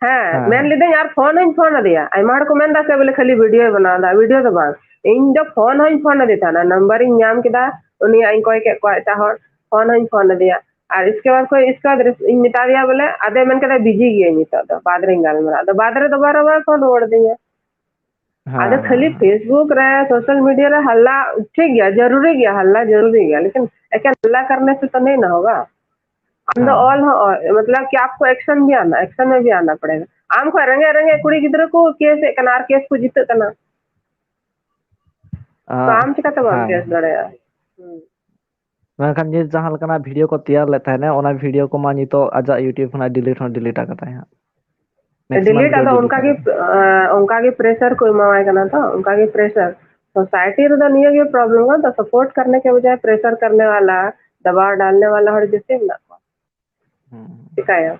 ᱦᱮᱸ, ᱦᱮᱸ, ᱢᱮᱱ ᱦᱮᱸ᱾ ᱞᱤᱫᱟᱹᱧ ᱟᱨ ᱯᱷᱳᱱ ᱦᱚᱧ ᱯᱷᱳᱱ ᱟᱫᱮᱭᱟ᱾ ᱟᱭᱢᱟ ᱦᱚᱲ ᱠᱚ ᱢᱮᱱ ᱫᱟ ᱥᱮ ᱵᱚᱞᱮ ᱠᱷᱟᱹᱞᱤ ᱵᱷᱤᱰᱤᱭᱳᱭ ᱵᱮᱱᱟᱣ ᱫᱟ, ᱵᱷᱤᱰᱤᱭᱳ ᱫᱚ ᱵᱟᱝ᱾ ᱤᱧ ᱫᱚ ᱯᱷᱳᱱ ᱦᱚᱧ ᱯᱷᱳᱱ ᱟᱫᱮ ᱛᱟᱦᱮᱱᱟ, ᱱᱟᱢᱵᱟᱨᱤᱧ ᱧᱟᱢ ᱠᱮᱫᱟ, ᱩᱱᱤᱭᱟᱜ ᱤᱧ ᱠᱚᱭ ᱠᱮᱫ ᱠᱚᱣᱟ ᱮᱴᱟᱜ ᱦᱚᱲ, ᱯᱷᱳᱱ ᱦᱚᱧ ᱯᱷᱳᱱ ᱟᱫᱮᱭᱟ᱾ ᱟᱨ ᱤᱥᱠᱮ ᱵᱟᱫ ᱠᱷᱚᱡ, ᱤᱥᱠᱮ ᱵᱟᱫ ᱤᱧ ᱢᱮᱛᱟ ᱫᱮᱭᱟ ᱵᱚᱞᱮ, ᱟᱫᱚᱭ ᱢᱮᱱ ᱠᱮᱫᱟ ᱵᱤᱡᱤ ᱜᱤᱭᱟᱹᱧ ᱱᱤᱛᱚᱜ ᱫᱚ, ᱵᱟᱫ ᱨᱤᱧ ᱜᱟᱞᱢᱟᱨᱟᱜᱼᱟ᱾ ᱟᱫᱚ ᱵᱟᱫ ᱨᱮ ᱫᱚᱵᱟᱨᱟ ᱵᱟᱭ ᱯᱷᱳᱱ ᱨᱩᱣᱟᱹᱲ ᱟᱫᱤᱧᱟ᱾ ᱦᱮᱸ, ᱟᱫᱚ ᱦᱮᱸ, ᱠᱷᱟᱹᱞᱤ ᱦᱮᱸ᱾ Facebook ᱨᱮ, ᱥᱳᱥᱟᱞ ᱢᱤᱰᱤᱭᱟ ᱨᱮ ᱦᱟᱞᱞᱟ ᱴᱷᱤᱠ ᱜᱮᱭᱟ, ᱡᱟᱹᱨᱩᱨᱤ ᱜᱮᱭᱟ, ᱦᱟᱞᱞᱟ ᱡᱟᱹᱨᱩᱨᱤ ᱜᱮᱭᱟ, ᱞᱮᱠᱤᱱ ᱮᱠᱮᱱ ᱦᱟᱞᱞᱟ ᱠᱟᱨᱱᱮ ᱥᱮ ᱛᱚ ᱱᱟᱦᱤ ᱱᱟ ᱦᱳᱜᱟ᱾ ᱟᱢ ᱫᱚ ᱦᱮᱸ᱾ ᱚᱞ ᱦᱚᱸ ᱚᱞ, ᱢᱚᱛᱞᱚᱵ ᱠᱤ ᱟᱯᱠᱳ action ᱵᱷᱤ ᱟᱱᱟ, action ᱢᱮ ᱵᱷᱤ ᱟᱱᱟ ᱯᱟᱲᱮᱜᱟ᱾ ᱟᱢ ᱠᱷᱚᱱ ᱨᱮᱸᱜᱮᱡ ᱨᱮᱸᱜᱮᱡ ᱠᱩᱲᱤ ᱜᱤᱫᱽᱨᱟᱹ ᱠᱚ ᱠᱮᱥ ᱮᱫ ᱠᱟᱱᱟ ᱟᱨ ᱠᱮᱥ ᱠᱚ ᱡᱤᱛᱟᱹᱜ ᱠᱟᱱᱟ, ᱛᱚ ᱟᱸ, ᱟᱢ ᱪᱤᱠᱟᱹᱛᱮ ᱵᱟᱢ ᱦᱮᱸ᱾ ᱠᱮᱥ ᱫᱟᱲᱮᱭᱟᱜᱼᱟ? ᱦᱩᱸ᱾ ᱢᱮᱱᱠᱷᱟᱱ ᱡᱮ ᱡᱟᱦᱟᱸ ᱞᱮᱠᱟᱱᱟᱜ ᱵᱷᱤᱰᱤᱭᱳ ᱠᱚ ᱛᱮᱭᱟᱨ ᱞᱮᱫ ᱛᱟᱦᱮᱱᱟ, ᱚᱱᱟ ᱵᱷᱤᱰᱤᱭᱳ ᱠᱚᱢᱟ ᱱᱤᱛᱚᱜ ᱟᱡᱟᱜ YouTube ᱠᱷᱚᱱᱟᱜ delete ᱦᱚᱸ delete ᱟᱠᱟᱫᱟᱭ ᱦᱟᱸᱜ᱾ Maximum delete ᱜᱮ ᱟᱫᱚ delete ᱚᱱᱠᱟ ᱜᱮ, ᱟᱠᱟᱫᱟᱭ᱾ ᱟᱸ, ᱚᱱᱠᱟ ᱜᱮ pressure ᱠᱚ ᱮᱢᱟᱣᱟᱭ ᱠᱟᱱᱟ ᱛᱚ, ᱚᱱᱠᱟ ᱜᱮ pressure᱾ society ᱨᱮᱫᱚ ᱱᱤᱭᱟᱹ ᱜᱮ problem ᱠᱟᱱᱟ ᱛᱚ, support ᱠᱟᱨᱱᱮ ᱠᱮ ᱵᱟᱡᱟᱭ pressure ᱠᱟᱨᱱᱮ ᱣᱟᱞᱟ, ᱫᱟᱵᱟᱣ ᱰᱟᱞᱱᱮ ᱣᱟᱞᱟ ᱦᱚᱲ ᱡᱟᱹᱥᱛᱤ ᱢᱮᱱᱟᱜ ᱠᱚᱣᱟ᱾ ᱦᱩᱸ᱾ ᱪᱤᱠᱟᱭᱟ?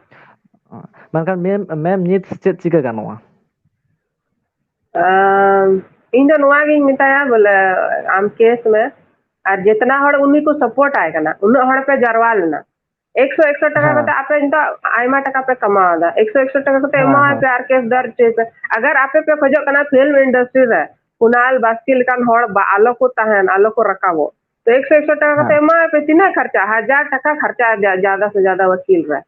ᱢᱮᱱᱠᱷᱟᱱ ᱢᱮᱢ, ᱢᱮᱢ ᱱᱤᱛ ᱪᱮᱫ ᱪᱤᱠᱟᱹ ᱜᱟᱱᱚᱜᱼᱟ? ᱟᱢ, ᱤᱧ ᱫᱚ ᱱᱚᱣᱟ ᱜᱤᱧ ᱢᱮᱛᱟᱭᱟ ᱵᱚᱞᱮ, ᱟᱢ ᱠᱮᱥ ᱢᱮ, ᱟᱨ ᱡᱮᱛᱱᱟ ᱦᱚᱲ ᱩᱱᱤ ᱠᱚ support ᱟᱭ ᱠᱟᱱᱟ, ᱩᱱᱟᱹᱜ ᱦᱚᱲ ᱯᱮ ᱡᱟᱨᱣᱟ ᱞᱮᱱᱟ, ᱮᱠᱥᱚ, ᱮᱠᱥᱚ ᱴᱟᱠᱟ ᱦᱮᱸ᱾ ᱠᱟᱛᱮ ᱟᱯᱮ ᱱᱤᱛᱚᱜ ᱟᱭᱢᱟ ᱴᱟᱠᱟ ᱯᱮ ᱠᱟᱢᱟᱣ ᱮᱫᱟ, ᱮᱠᱥᱚ, ᱮᱠᱥᱚ ᱴᱟᱠᱟ ᱠᱟᱛᱮ ᱦᱮᱸ, ᱮᱢᱟᱣᱟᱭ ᱦᱮᱸ᱾ ᱯᱮ ᱟᱨ ᱠᱮᱥ ᱫᱚᱨᱡᱽ ᱦᱚᱪᱚᱭ ᱯᱮ᱾ ᱟᱜᱟᱨ ᱟᱯᱮ ᱯᱮ ᱠᱷᱚᱡᱚᱜ ᱠᱟᱱᱟ film industry ᱨᱮ ᱠᱩᱱᱟᱞ ᱵᱟᱥᱠᱮ ᱞᱮᱠᱟᱱ ᱦᱚᱲ ᱵᱟ-, ᱟᱞᱚ ᱠᱚ ᱛᱟᱦᱮᱱ, ᱟᱞᱚ ᱠᱚ ᱨᱟᱠᱟᱵᱚᱜ, ᱛᱚ ᱮᱠᱥᱚ, ᱮᱠᱥᱚ ᱴᱟᱠᱟ ᱠᱟᱛᱮ ᱦᱮᱸ᱾ ᱮᱢᱟᱣᱟᱭ ᱯᱮ᱾ ᱛᱤᱱᱟᱹᱜ ᱠᱷᱟᱨᱪᱟ? ᱦᱟᱡᱟᱨ ᱴᱟᱠᱟ ᱠᱷᱟᱨᱪᱟ ᱡᱟ-, ᱡᱟᱫᱟ ᱥᱮ ᱡᱟᱫᱟ ᱣᱟᱠᱤᱞ ᱨᱮ,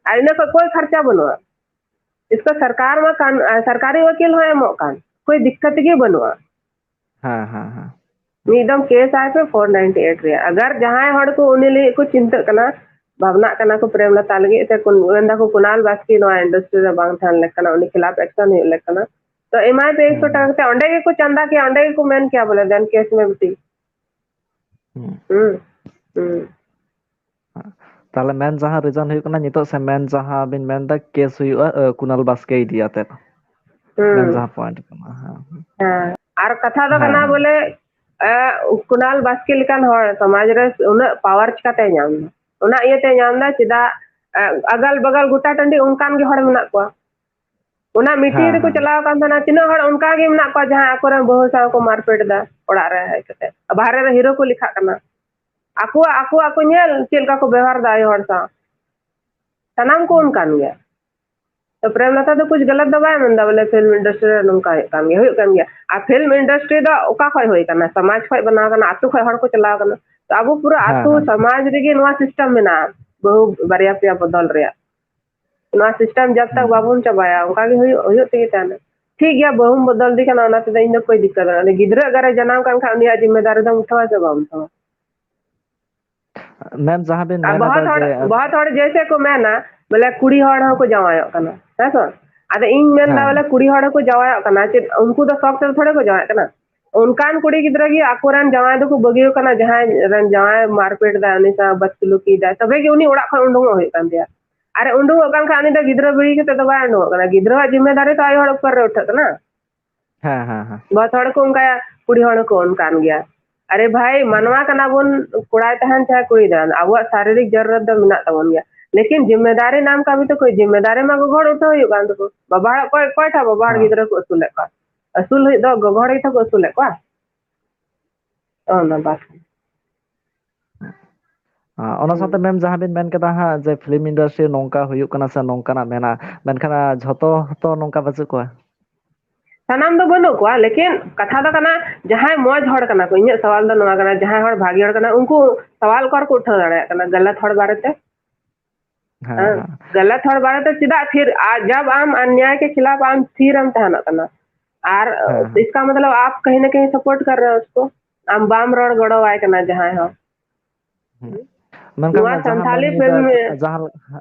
ᱟᱨ ᱤᱱᱟᱹ ᱠᱷᱚᱡ ᱠᱳᱭ ᱠᱷᱟᱨᱪᱟ ᱵᱟᱹᱱᱩᱜᱼᱟ᱾ ᱤᱥᱠᱟ ᱥᱚᱨᱠᱟᱨ ᱢᱟ ᱠᱟᱱ, ᱟ, ᱥᱚᱨᱠᱟᱨᱤ ᱣᱟᱠᱤᱞ ᱦᱚᱸ ᱮᱢᱚᱜ ᱠᱟᱱ, ᱠᱳᱭ ᱫᱤᱠᱠᱟᱛ ᱜᱮ ᱵᱟᱹᱱᱩᱜᱼᱟ᱾ ᱦᱮᱸ, ᱦᱮᱸ, ᱦᱮᱸ᱾ ᱢᱤᱫ ᱫᱚᱢ ᱠᱮᱥ ᱟᱭ ᱯᱮ ᱯᱷᱳᱨ ᱱᱟᱭᱤᱱᱴᱤ ᱮᱭᱤᱴ ᱨᱮᱭᱟᱜ᱾ ᱟᱜᱟᱨ ᱡᱟᱦᱟᱸᱭ ᱦᱚᱲ ᱠᱚ ᱩᱱᱤ ᱞᱟᱹᱜᱤᱫ ᱠᱚ ᱪᱤᱱᱛᱟᱹᱜ ᱠᱟᱱᱟ, ᱵᱷᱟᱵᱽᱱᱟᱜ ᱠᱟᱱᱟ ᱠᱚ ᱯᱨᱮᱢᱞᱚᱛᱟ ᱞᱟᱹᱜᱤᱫ, ᱥᱮ ᱠᱚ ᱢᱮᱱ ᱫᱟᱠᱚ ᱠᱩᱱᱟᱞ ᱵᱟᱥᱠᱮ ᱱᱚᱣᱟ industry ᱨᱮ ᱵᱟᱝ ᱛᱟᱦᱮᱱ ᱞᱮᱠ ᱠᱟᱱᱟ, ᱩᱱᱤ ᱠᱷᱤᱞᱟᱯ action ᱦᱩᱭᱩᱜ ᱞᱮᱠ ᱠᱟᱱᱟ, ᱛᱚ ᱮᱢᱟᱭ ᱯᱮ ᱮᱠᱥᱚ ᱦᱩᱸ᱾ ᱴᱟᱠᱟ ᱠᱟᱛᱮ, ᱚᱸᱰᱮ ᱜᱮᱠᱚ ᱪᱟᱸᱫᱟ ᱠᱮᱭᱟ, ᱚᱸᱰᱮ ᱜᱮᱠᱚ ᱢᱮᱱ ᱠᱮᱭᱟ ᱵᱚᱞᱮ, "ᱫᱮᱱ ᱠᱮᱥ ᱢᱮ ᱵᱤᱴᱤ᱾" ᱦᱩᱸ᱾ ᱦᱩᱸ, ᱦᱩᱸ᱾ ᱛᱟᱦᱞᱮ ᱢᱮᱱ ᱡᱟᱦᱟᱸ reason ᱦᱩᱭᱩᱜ ᱠᱟᱱᱟ, ᱱᱤᱛᱚᱜ ᱥᱮ ᱢᱮᱱ ᱡᱟᱦᱟᱸ ᱵᱤᱱ ᱢᱮᱱ ᱮᱫᱟ, ᱠᱮᱥ ᱦᱩᱭᱩᱜᱼᱟ, ᱮ, ᱠᱩᱱᱟᱞ ᱵᱟᱥᱠᱮ ᱤᱫᱤ ᱟᱛᱮᱫ᱾ ᱢᱮᱱ ᱦᱩᱸ᱾ ᱡᱟᱦᱟᱸ point ᱠᱟᱱᱟ, ᱦᱮᱸ᱾ ᱦᱮᱸ, ᱟᱨ ᱠᱟᱛᱷᱟ ᱫᱚ ᱦᱮᱸ, ᱠᱟᱱᱟ ᱦᱮᱸ᱾ ᱵᱚᱞᱮ, ᱮ, ᱠᱩᱱᱟᱞ ᱵᱟᱥᱠᱮ ᱞᱮᱠᱟᱱ ᱦᱚᱲ ᱥᱚᱢᱟᱡᱽ ᱨᱮ ᱩᱱᱟᱹᱜ power ᱪᱤᱠᱟᱛᱮᱭ ᱧᱟᱢ ᱮᱫᱟ? ᱚᱱᱟ ᱤᱭᱟᱹᱛᱮᱭ ᱧᱟᱢ ᱮᱫᱟ, ᱪᱮᱫᱟᱜ, ᱮ, ᱟᱜᱟᱞ ᱵᱟᱜᱟᱞ ᱜᱚᱴᱟ ᱴᱟᱺᱰᱤ ᱚᱱᱠᱟᱱ ᱜᱮ ᱦᱚᱲ ᱢᱮᱱᱟᱜ ᱠᱚᱣᱟ᱾ ᱚᱱᱟ meeting ᱦᱮᱸ, ᱨᱮᱠᱚ ᱦᱮᱸ᱾ ᱪᱟᱞᱟᱣ ᱟᱠᱟᱱ ᱛᱟᱦᱮᱱᱟ, ᱛᱤᱱᱟᱹᱜ ᱦᱚᱲ ᱚᱱᱠᱟ ᱜᱮ ᱢᱮᱱᱟᱜ ᱠᱚᱣᱟ ᱡᱟᱦᱟᱸᱭ ᱟᱠᱚᱨᱮᱱ ᱵᱟᱹᱦᱩ ᱥᱟᱶ ᱠᱚ ᱢᱟᱨᱯᱮᱴ ᱮᱫᱟ ᱚᱲᱟᱜ ᱨᱮ ᱦᱮᱡ ᱠᱟᱛᱮ, ᱵᱟᱦᱨᱮ ᱨᱮ hero ᱠᱚ ᱞᱮᱠᱷᱟᱜ ᱠᱟᱱᱟ᱾ ᱟᱠᱚᱣᱟᱜ, ᱟᱠᱚᱣᱟᱜ ᱠᱚ ᱧᱮᱞ ᱪᱮᱫ ᱞᱮᱠᱟ ᱠᱚ ᱵᱮᱣᱦᱟᱨ ᱮᱫᱟ ᱟᱭᱳ ᱦᱚᱲ ᱥᱟᱶ᱾ ᱥᱟᱱᱟᱢ ᱠᱚ ᱦᱩᱸ᱾ ᱚᱱᱠᱟᱱ ᱜᱮᱭᱟ᱾ ᱛᱚ ᱯᱨᱮᱢᱞᱚᱛᱟ ᱫᱚ ᱠᱩᱪ ᱜᱟᱞᱟᱛ ᱫᱚ ᱵᱟᱭ ᱢᱮᱱᱫᱟ, ᱵᱚᱞᱮ ᱯᱷᱤᱞᱢ ᱤᱱᱰᱟᱥᱴᱨᱤ ᱨᱮ ᱱᱚᱝᱠᱟ ᱦᱩᱭᱩᱜ ᱠᱟᱱ ᱜᱮᱭᱟ, ᱦᱩᱭᱩᱜ ᱠᱟᱱ ᱜᱮᱭᱟ᱾ ᱟᱨ ᱯᱷᱤᱞᱢ ᱤᱱᱰᱟᱥᱴᱨᱤ ᱫᱚ ᱚᱠᱟ ᱠᱷᱚᱱ ᱦᱩᱭ ᱠᱟᱱᱟ? ᱥᱚᱢᱟᱡᱽ ᱠᱷᱚᱱ ᱵᱮᱱᱟᱣ ᱠᱟᱱᱟ, ᱟᱛᱳ ᱠᱷᱚᱱ ᱦᱚᱲ ᱠᱚ ᱪᱟᱞᱟᱣ ᱠᱟᱱᱟ᱾ ᱛᱚ ᱟᱵᱚ ᱯᱩᱨᱟᱹ ᱦᱮᱸ, ᱟᱛᱳ ᱦᱮᱸ, ᱦᱮᱸ᱾ ᱥᱚᱢᱟᱡᱽ ᱨᱮᱜᱮ ᱱᱚᱣᱟ ᱥᱤᱥᱴᱮᱢ ᱢᱮᱱᱟᱜᱼᱟ, ᱵᱟᱹᱦᱩ ᱵᱟᱨᱭᱟ ᱯᱮᱭᱟ ᱵᱚᱫᱚᱞ ᱨᱮᱭᱟᱜ᱾ ᱱᱚᱣᱟ ᱥᱤᱥᱴᱮᱢ ᱡᱟᱵ ᱛᱟᱠ ᱦᱩᱸ᱾ ᱵᱟᱵᱚᱱ ᱪᱟᱵᱟᱭᱟ, ᱚᱱᱠᱟ ᱜᱮ ᱦᱩᱭᱩᱜ, ᱦᱩᱭᱩᱜ ᱛᱮᱜᱮ ᱛᱟᱦᱮᱱᱟ᱾ ᱴᱷᱤᱠ ᱜᱮᱭᱟ, ᱵᱟᱹᱦᱩᱢ ᱵᱚᱫᱚᱞ ᱫᱤ ᱠᱟᱱᱟ, ᱚᱱᱟ ᱛᱮᱫᱚ ᱤᱧ ᱫᱚ ᱠᱳᱭ ᱫᱤᱠᱠᱟᱛ ᱵᱟᱹᱱᱩᱜᱼᱟ᱾ ᱜᱤᱫᱽᱨᱟᱹ ᱚᱠᱟᱨᱮ ᱡᱟᱱᱟᱢ ᱠᱟᱱ ᱠᱷᱟᱱ ᱩᱱᱤᱭᱟᱜ ᱡᱤᱢᱢᱮᱫᱟᱨᱤ ᱫᱚᱢ ᱩᱴᱷᱟᱹᱣᱟ ᱥᱮ ᱵᱟᱢ ᱩᱴᱷᱟᱹᱣᱟ? ᱢᱮᱢ, ᱡᱟᱦᱟᱸ ᱵᱤᱱ ᱟᱨ ᱢᱮᱱ ᱵᱚᱦᱚᱛ ᱮᱫᱟ ᱦᱚᱲ, ᱡᱮ ᱵᱚᱦᱚᱛ ᱦᱚᱲ ᱡᱮᱭᱥᱮ ᱠᱚ ᱢᱮᱱᱟ, ᱵᱚᱞᱮ ᱠᱩᱲᱤ ᱦᱚᱲ ᱦᱚᱸᱠᱚ ᱡᱟᱶᱟᱭᱚᱜ ᱠᱟᱱᱟ, ᱦᱮᱸ ᱥᱮ ᱵᱟᱝ? ᱟᱫᱚ ᱤᱧ ᱢᱮᱱᱫᱟ, ᱦᱮᱸ, ᱵᱚᱞᱮ ᱦᱮᱸ᱾ ᱠᱩᱲᱤ ᱦᱚᱲ ᱦᱚᱸᱠᱚ ᱡᱟᱶᱟᱭᱚᱜ ᱠᱟᱱᱟ, ᱪᱮᱫ ᱩᱱᱠᱩ ᱫᱚ ᱥᱚᱠ ᱛᱮ ᱛᱷᱚᱲᱮ ᱠᱚ ᱡᱟᱶᱟᱭᱚᱜ ᱠᱟᱱᱟ? ᱚᱱᱠᱟᱱ ᱠᱩᱲᱤ ᱜᱤᱫᱽᱨᱟᱹ ᱜᱮ ᱟᱠᱚᱨᱮᱱ ᱡᱟᱶᱟᱭ ᱫᱚᱠᱚ ᱵᱟᱹᱜᱤᱭᱟᱠᱚ ᱠᱟᱱᱟ, ᱡᱟᱦᱟᱸᱭ ᱨᱮᱱ ᱡᱟᱶᱟᱭ ᱢᱟᱨᱯᱤᱴ ᱫᱟ, ᱩᱱᱤ ᱥᱟᱶ ᱵᱚᱫᱥᱩᱞᱩᱠᱤ ᱫᱟ, ᱛᱚᱵᱮ ᱜᱮ ᱩᱱᱤ ᱚᱲᱟᱜ ᱠᱷᱚᱱ ᱩᱰᱩᱝᱚᱜ ᱦᱩᱭᱩᱜ ᱠᱟᱱ ᱛᱟᱭᱟ᱾ ᱟᱨ ᱩᱰᱩᱝᱚᱜ ᱠᱟᱱ ᱠᱷᱟᱱ ᱩᱱᱤ ᱫᱚ ᱜᱤᱫᱽᱨᱟᱹ ᱵᱟᱹᱜᱤ ᱠᱟᱛᱮ ᱫᱚ ᱵᱟᱭ ᱩᱰᱩᱝᱚᱜ ᱠᱟᱱᱟ, ᱜᱤᱫᱽᱨᱟᱹᱣᱟᱜ ᱡᱤᱢᱢᱮᱫᱟᱨᱤ ᱛᱚ ᱟᱭᱳ ᱦᱚᱲ ᱩᱯᱚᱨ ᱨᱮ ᱩᱴᱷᱟᱹᱜ ᱠᱟᱱᱟ᱾ ᱦᱮᱸ, ᱦᱮᱸ, ᱦᱮᱸ᱾ ᱵᱚᱦᱩᱛ ᱦᱚᱲ ᱠᱚ ᱚᱱᱠᱟᱭᱟ, ᱠᱩᱲᱤ ᱦᱚᱲ ᱦᱚᱸᱠᱚ ᱚᱱᱠᱟᱱ ᱜᱮᱭᱟ᱾ ᱟᱨᱮ ᱵᱷᱟᱭ, ᱦᱩᱸ᱾ ᱢᱟᱱᱣᱟ ᱠᱟᱱᱟ ᱵᱚᱱ, ᱠᱚᱲᱟᱭ ᱛᱟᱦᱮᱱ ᱪᱟᱦᱮ ᱠᱩᱲᱤᱭ ᱛᱟᱦᱮᱱ, ᱟᱵᱚᱣᱟᱜ ᱥᱟᱨᱤᱨᱤᱠ ᱡᱟᱨᱩᱨᱟᱛ ᱫᱚ ᱢᱮᱱᱟᱜ ᱛᱟᱵᱚᱱ ᱜᱮᱭᱟ᱾ ᱞᱮᱠᱤᱱ ᱡᱤᱢᱢᱮᱫᱟᱨᱤ ᱱᱟᱢ ᱠᱟ ᱵᱷᱤ ᱛᱚ ᱠᱳᱭ ᱡᱤᱢᱢᱮᱫᱟᱨᱤ ᱢᱟ ᱜᱚᱜᱚ ᱦᱚᱲ ᱩᱴᱷᱟᱹᱣ ᱦᱩᱭᱩᱜ ᱠᱟᱱ ᱛᱟᱠᱚ᱾ ᱵᱟᱵᱟ ᱦᱚᱲ ᱚᱠᱚᱭ, ᱚᱠᱚᱭ ᱴᱷᱮᱱ ᱵᱟᱵᱟ ᱦᱚᱲ ᱦᱮᱸ᱾ ᱜᱤᱫᱽᱨᱟᱹ ᱠᱚ ᱟᱹᱥᱩᱞᱮᱫ ᱠᱚᱣᱟ? ᱟᱹᱥᱩᱞ ᱦᱩᱭᱩᱜ ᱫᱚ ᱜᱚᱜᱚ ᱦᱚᱲ ᱜᱮᱛᱚ ᱠᱚ ᱟᱹᱥᱩᱞᱮᱫ ᱠᱚᱣᱟ᱾ ᱚᱱᱟ ᱵᱟᱥ᱾ ᱟ, ᱚᱱᱟ ᱥᱟᱶᱛᱮ ᱦᱩᱸ᱾ ᱢᱮᱢ ᱡᱟᱦᱟᱸ ᱵᱤᱱ ᱢᱮᱱ ᱠᱮᱫᱟ ᱦᱟᱸᱜ ᱡᱮ ᱯᱷᱤᱞᱢ ᱤᱱᱰᱟᱥᱴᱨᱤ ᱱᱚᱝᱠᱟ ᱦᱩᱭᱩᱜ ᱠᱟᱱᱟ ᱥᱮ ᱱᱚᱝᱠᱟᱱᱟᱜ ᱢᱮᱱᱟᱜᱼᱟ, ᱢᱮᱱᱠᱷᱟᱱ, ᱟ, ᱡᱷᱚᱛᱚ ᱦᱚᱸᱛᱚ ᱱᱚᱝᱠᱟ ᱵᱟᱹᱪᱩᱜ ᱠᱚᱣᱟ᱾ ᱥᱟᱱᱟᱢ ᱫᱚ ᱵᱟᱹᱱᱩᱜ ᱠᱚᱣᱟ, ᱞᱮᱠᱤᱱ ᱠᱟᱛᱷᱟ ᱫᱚ ᱠᱟᱱᱟ, ᱡᱟᱦᱟᱸᱭ ᱢᱚᱡᱽ ᱦᱚᱲ ᱠᱟᱱᱟ ᱠᱚ, ᱤᱧᱟᱹᱜ ᱥᱟᱣᱟᱞ ᱫᱚ ᱱᱚᱣᱟ ᱠᱟᱱᱟ, ᱡᱟᱦᱟᱸᱭ ᱦᱚᱲ ᱵᱷᱟᱜᱮ ᱦᱚᱲ ᱠᱟᱱᱟ, ᱩᱱᱠᱩ ᱥᱟᱣᱟᱞ ᱚᱠᱟ ᱨᱮᱠᱚ ᱩᱴᱷᱟᱹᱣ ᱫᱟᱲᱮᱭᱟᱜ ᱠᱟᱱᱟ ᱜᱟᱞᱟᱛ ᱦᱚᱲ ᱵᱟᱨᱮᱛᱮ? ᱦᱮᱸ, ᱦᱮᱸ, ᱦᱮᱸ᱾ ᱜᱟᱞᱟᱛ ᱦᱚᱲ ᱵᱟᱨᱮᱛᱮ ᱪᱮᱫᱟᱜ ᱯᱷᱤᱨ, ᱟ, ᱡᱟᱵ ᱟᱢ ᱟᱱᱭᱟᱭ ᱠᱮ ᱠᱷᱤᱞᱟᱯ ᱟᱢ ᱛᱷᱤᱨ ᱮᱢ ᱛᱟᱦᱮᱱᱚᱜ ᱠᱟᱱᱟ, ᱟᱨ ᱦᱮᱸ, ᱦᱮᱸ᱾ ᱤᱥᱠᱟ ᱢᱚᱛᱞᱚᱵ ᱟᱯ ᱠᱟᱦᱤᱸ ᱱᱟ ᱠᱟᱦᱤᱸ ᱥᱟᱯᱳᱨᱴ ᱠᱟᱨ ᱨᱮ ᱦᱳ ᱩᱥᱠᱳ, ᱟᱢ ᱵᱟᱢ ᱨᱚᱲ ᱜᱚᱲᱚᱣᱟᱭ ᱠᱟᱱᱟ ᱡᱟᱦᱟᱸᱭ ᱦᱚᱸ᱾ ᱦᱩᱸ᱾ ᱢᱮᱱᱠᱷᱟᱱ ᱱᱚᱣᱟ ᱡᱟᱦᱟᱸ ᱵᱮᱱ ᱥᱟᱱᱛᱷᱟᱞᱤ ᱞᱟᱹᱭ ᱮᱫᱟ, ᱯᱷᱤᱞᱢ ᱡᱟᱦᱟᱸ,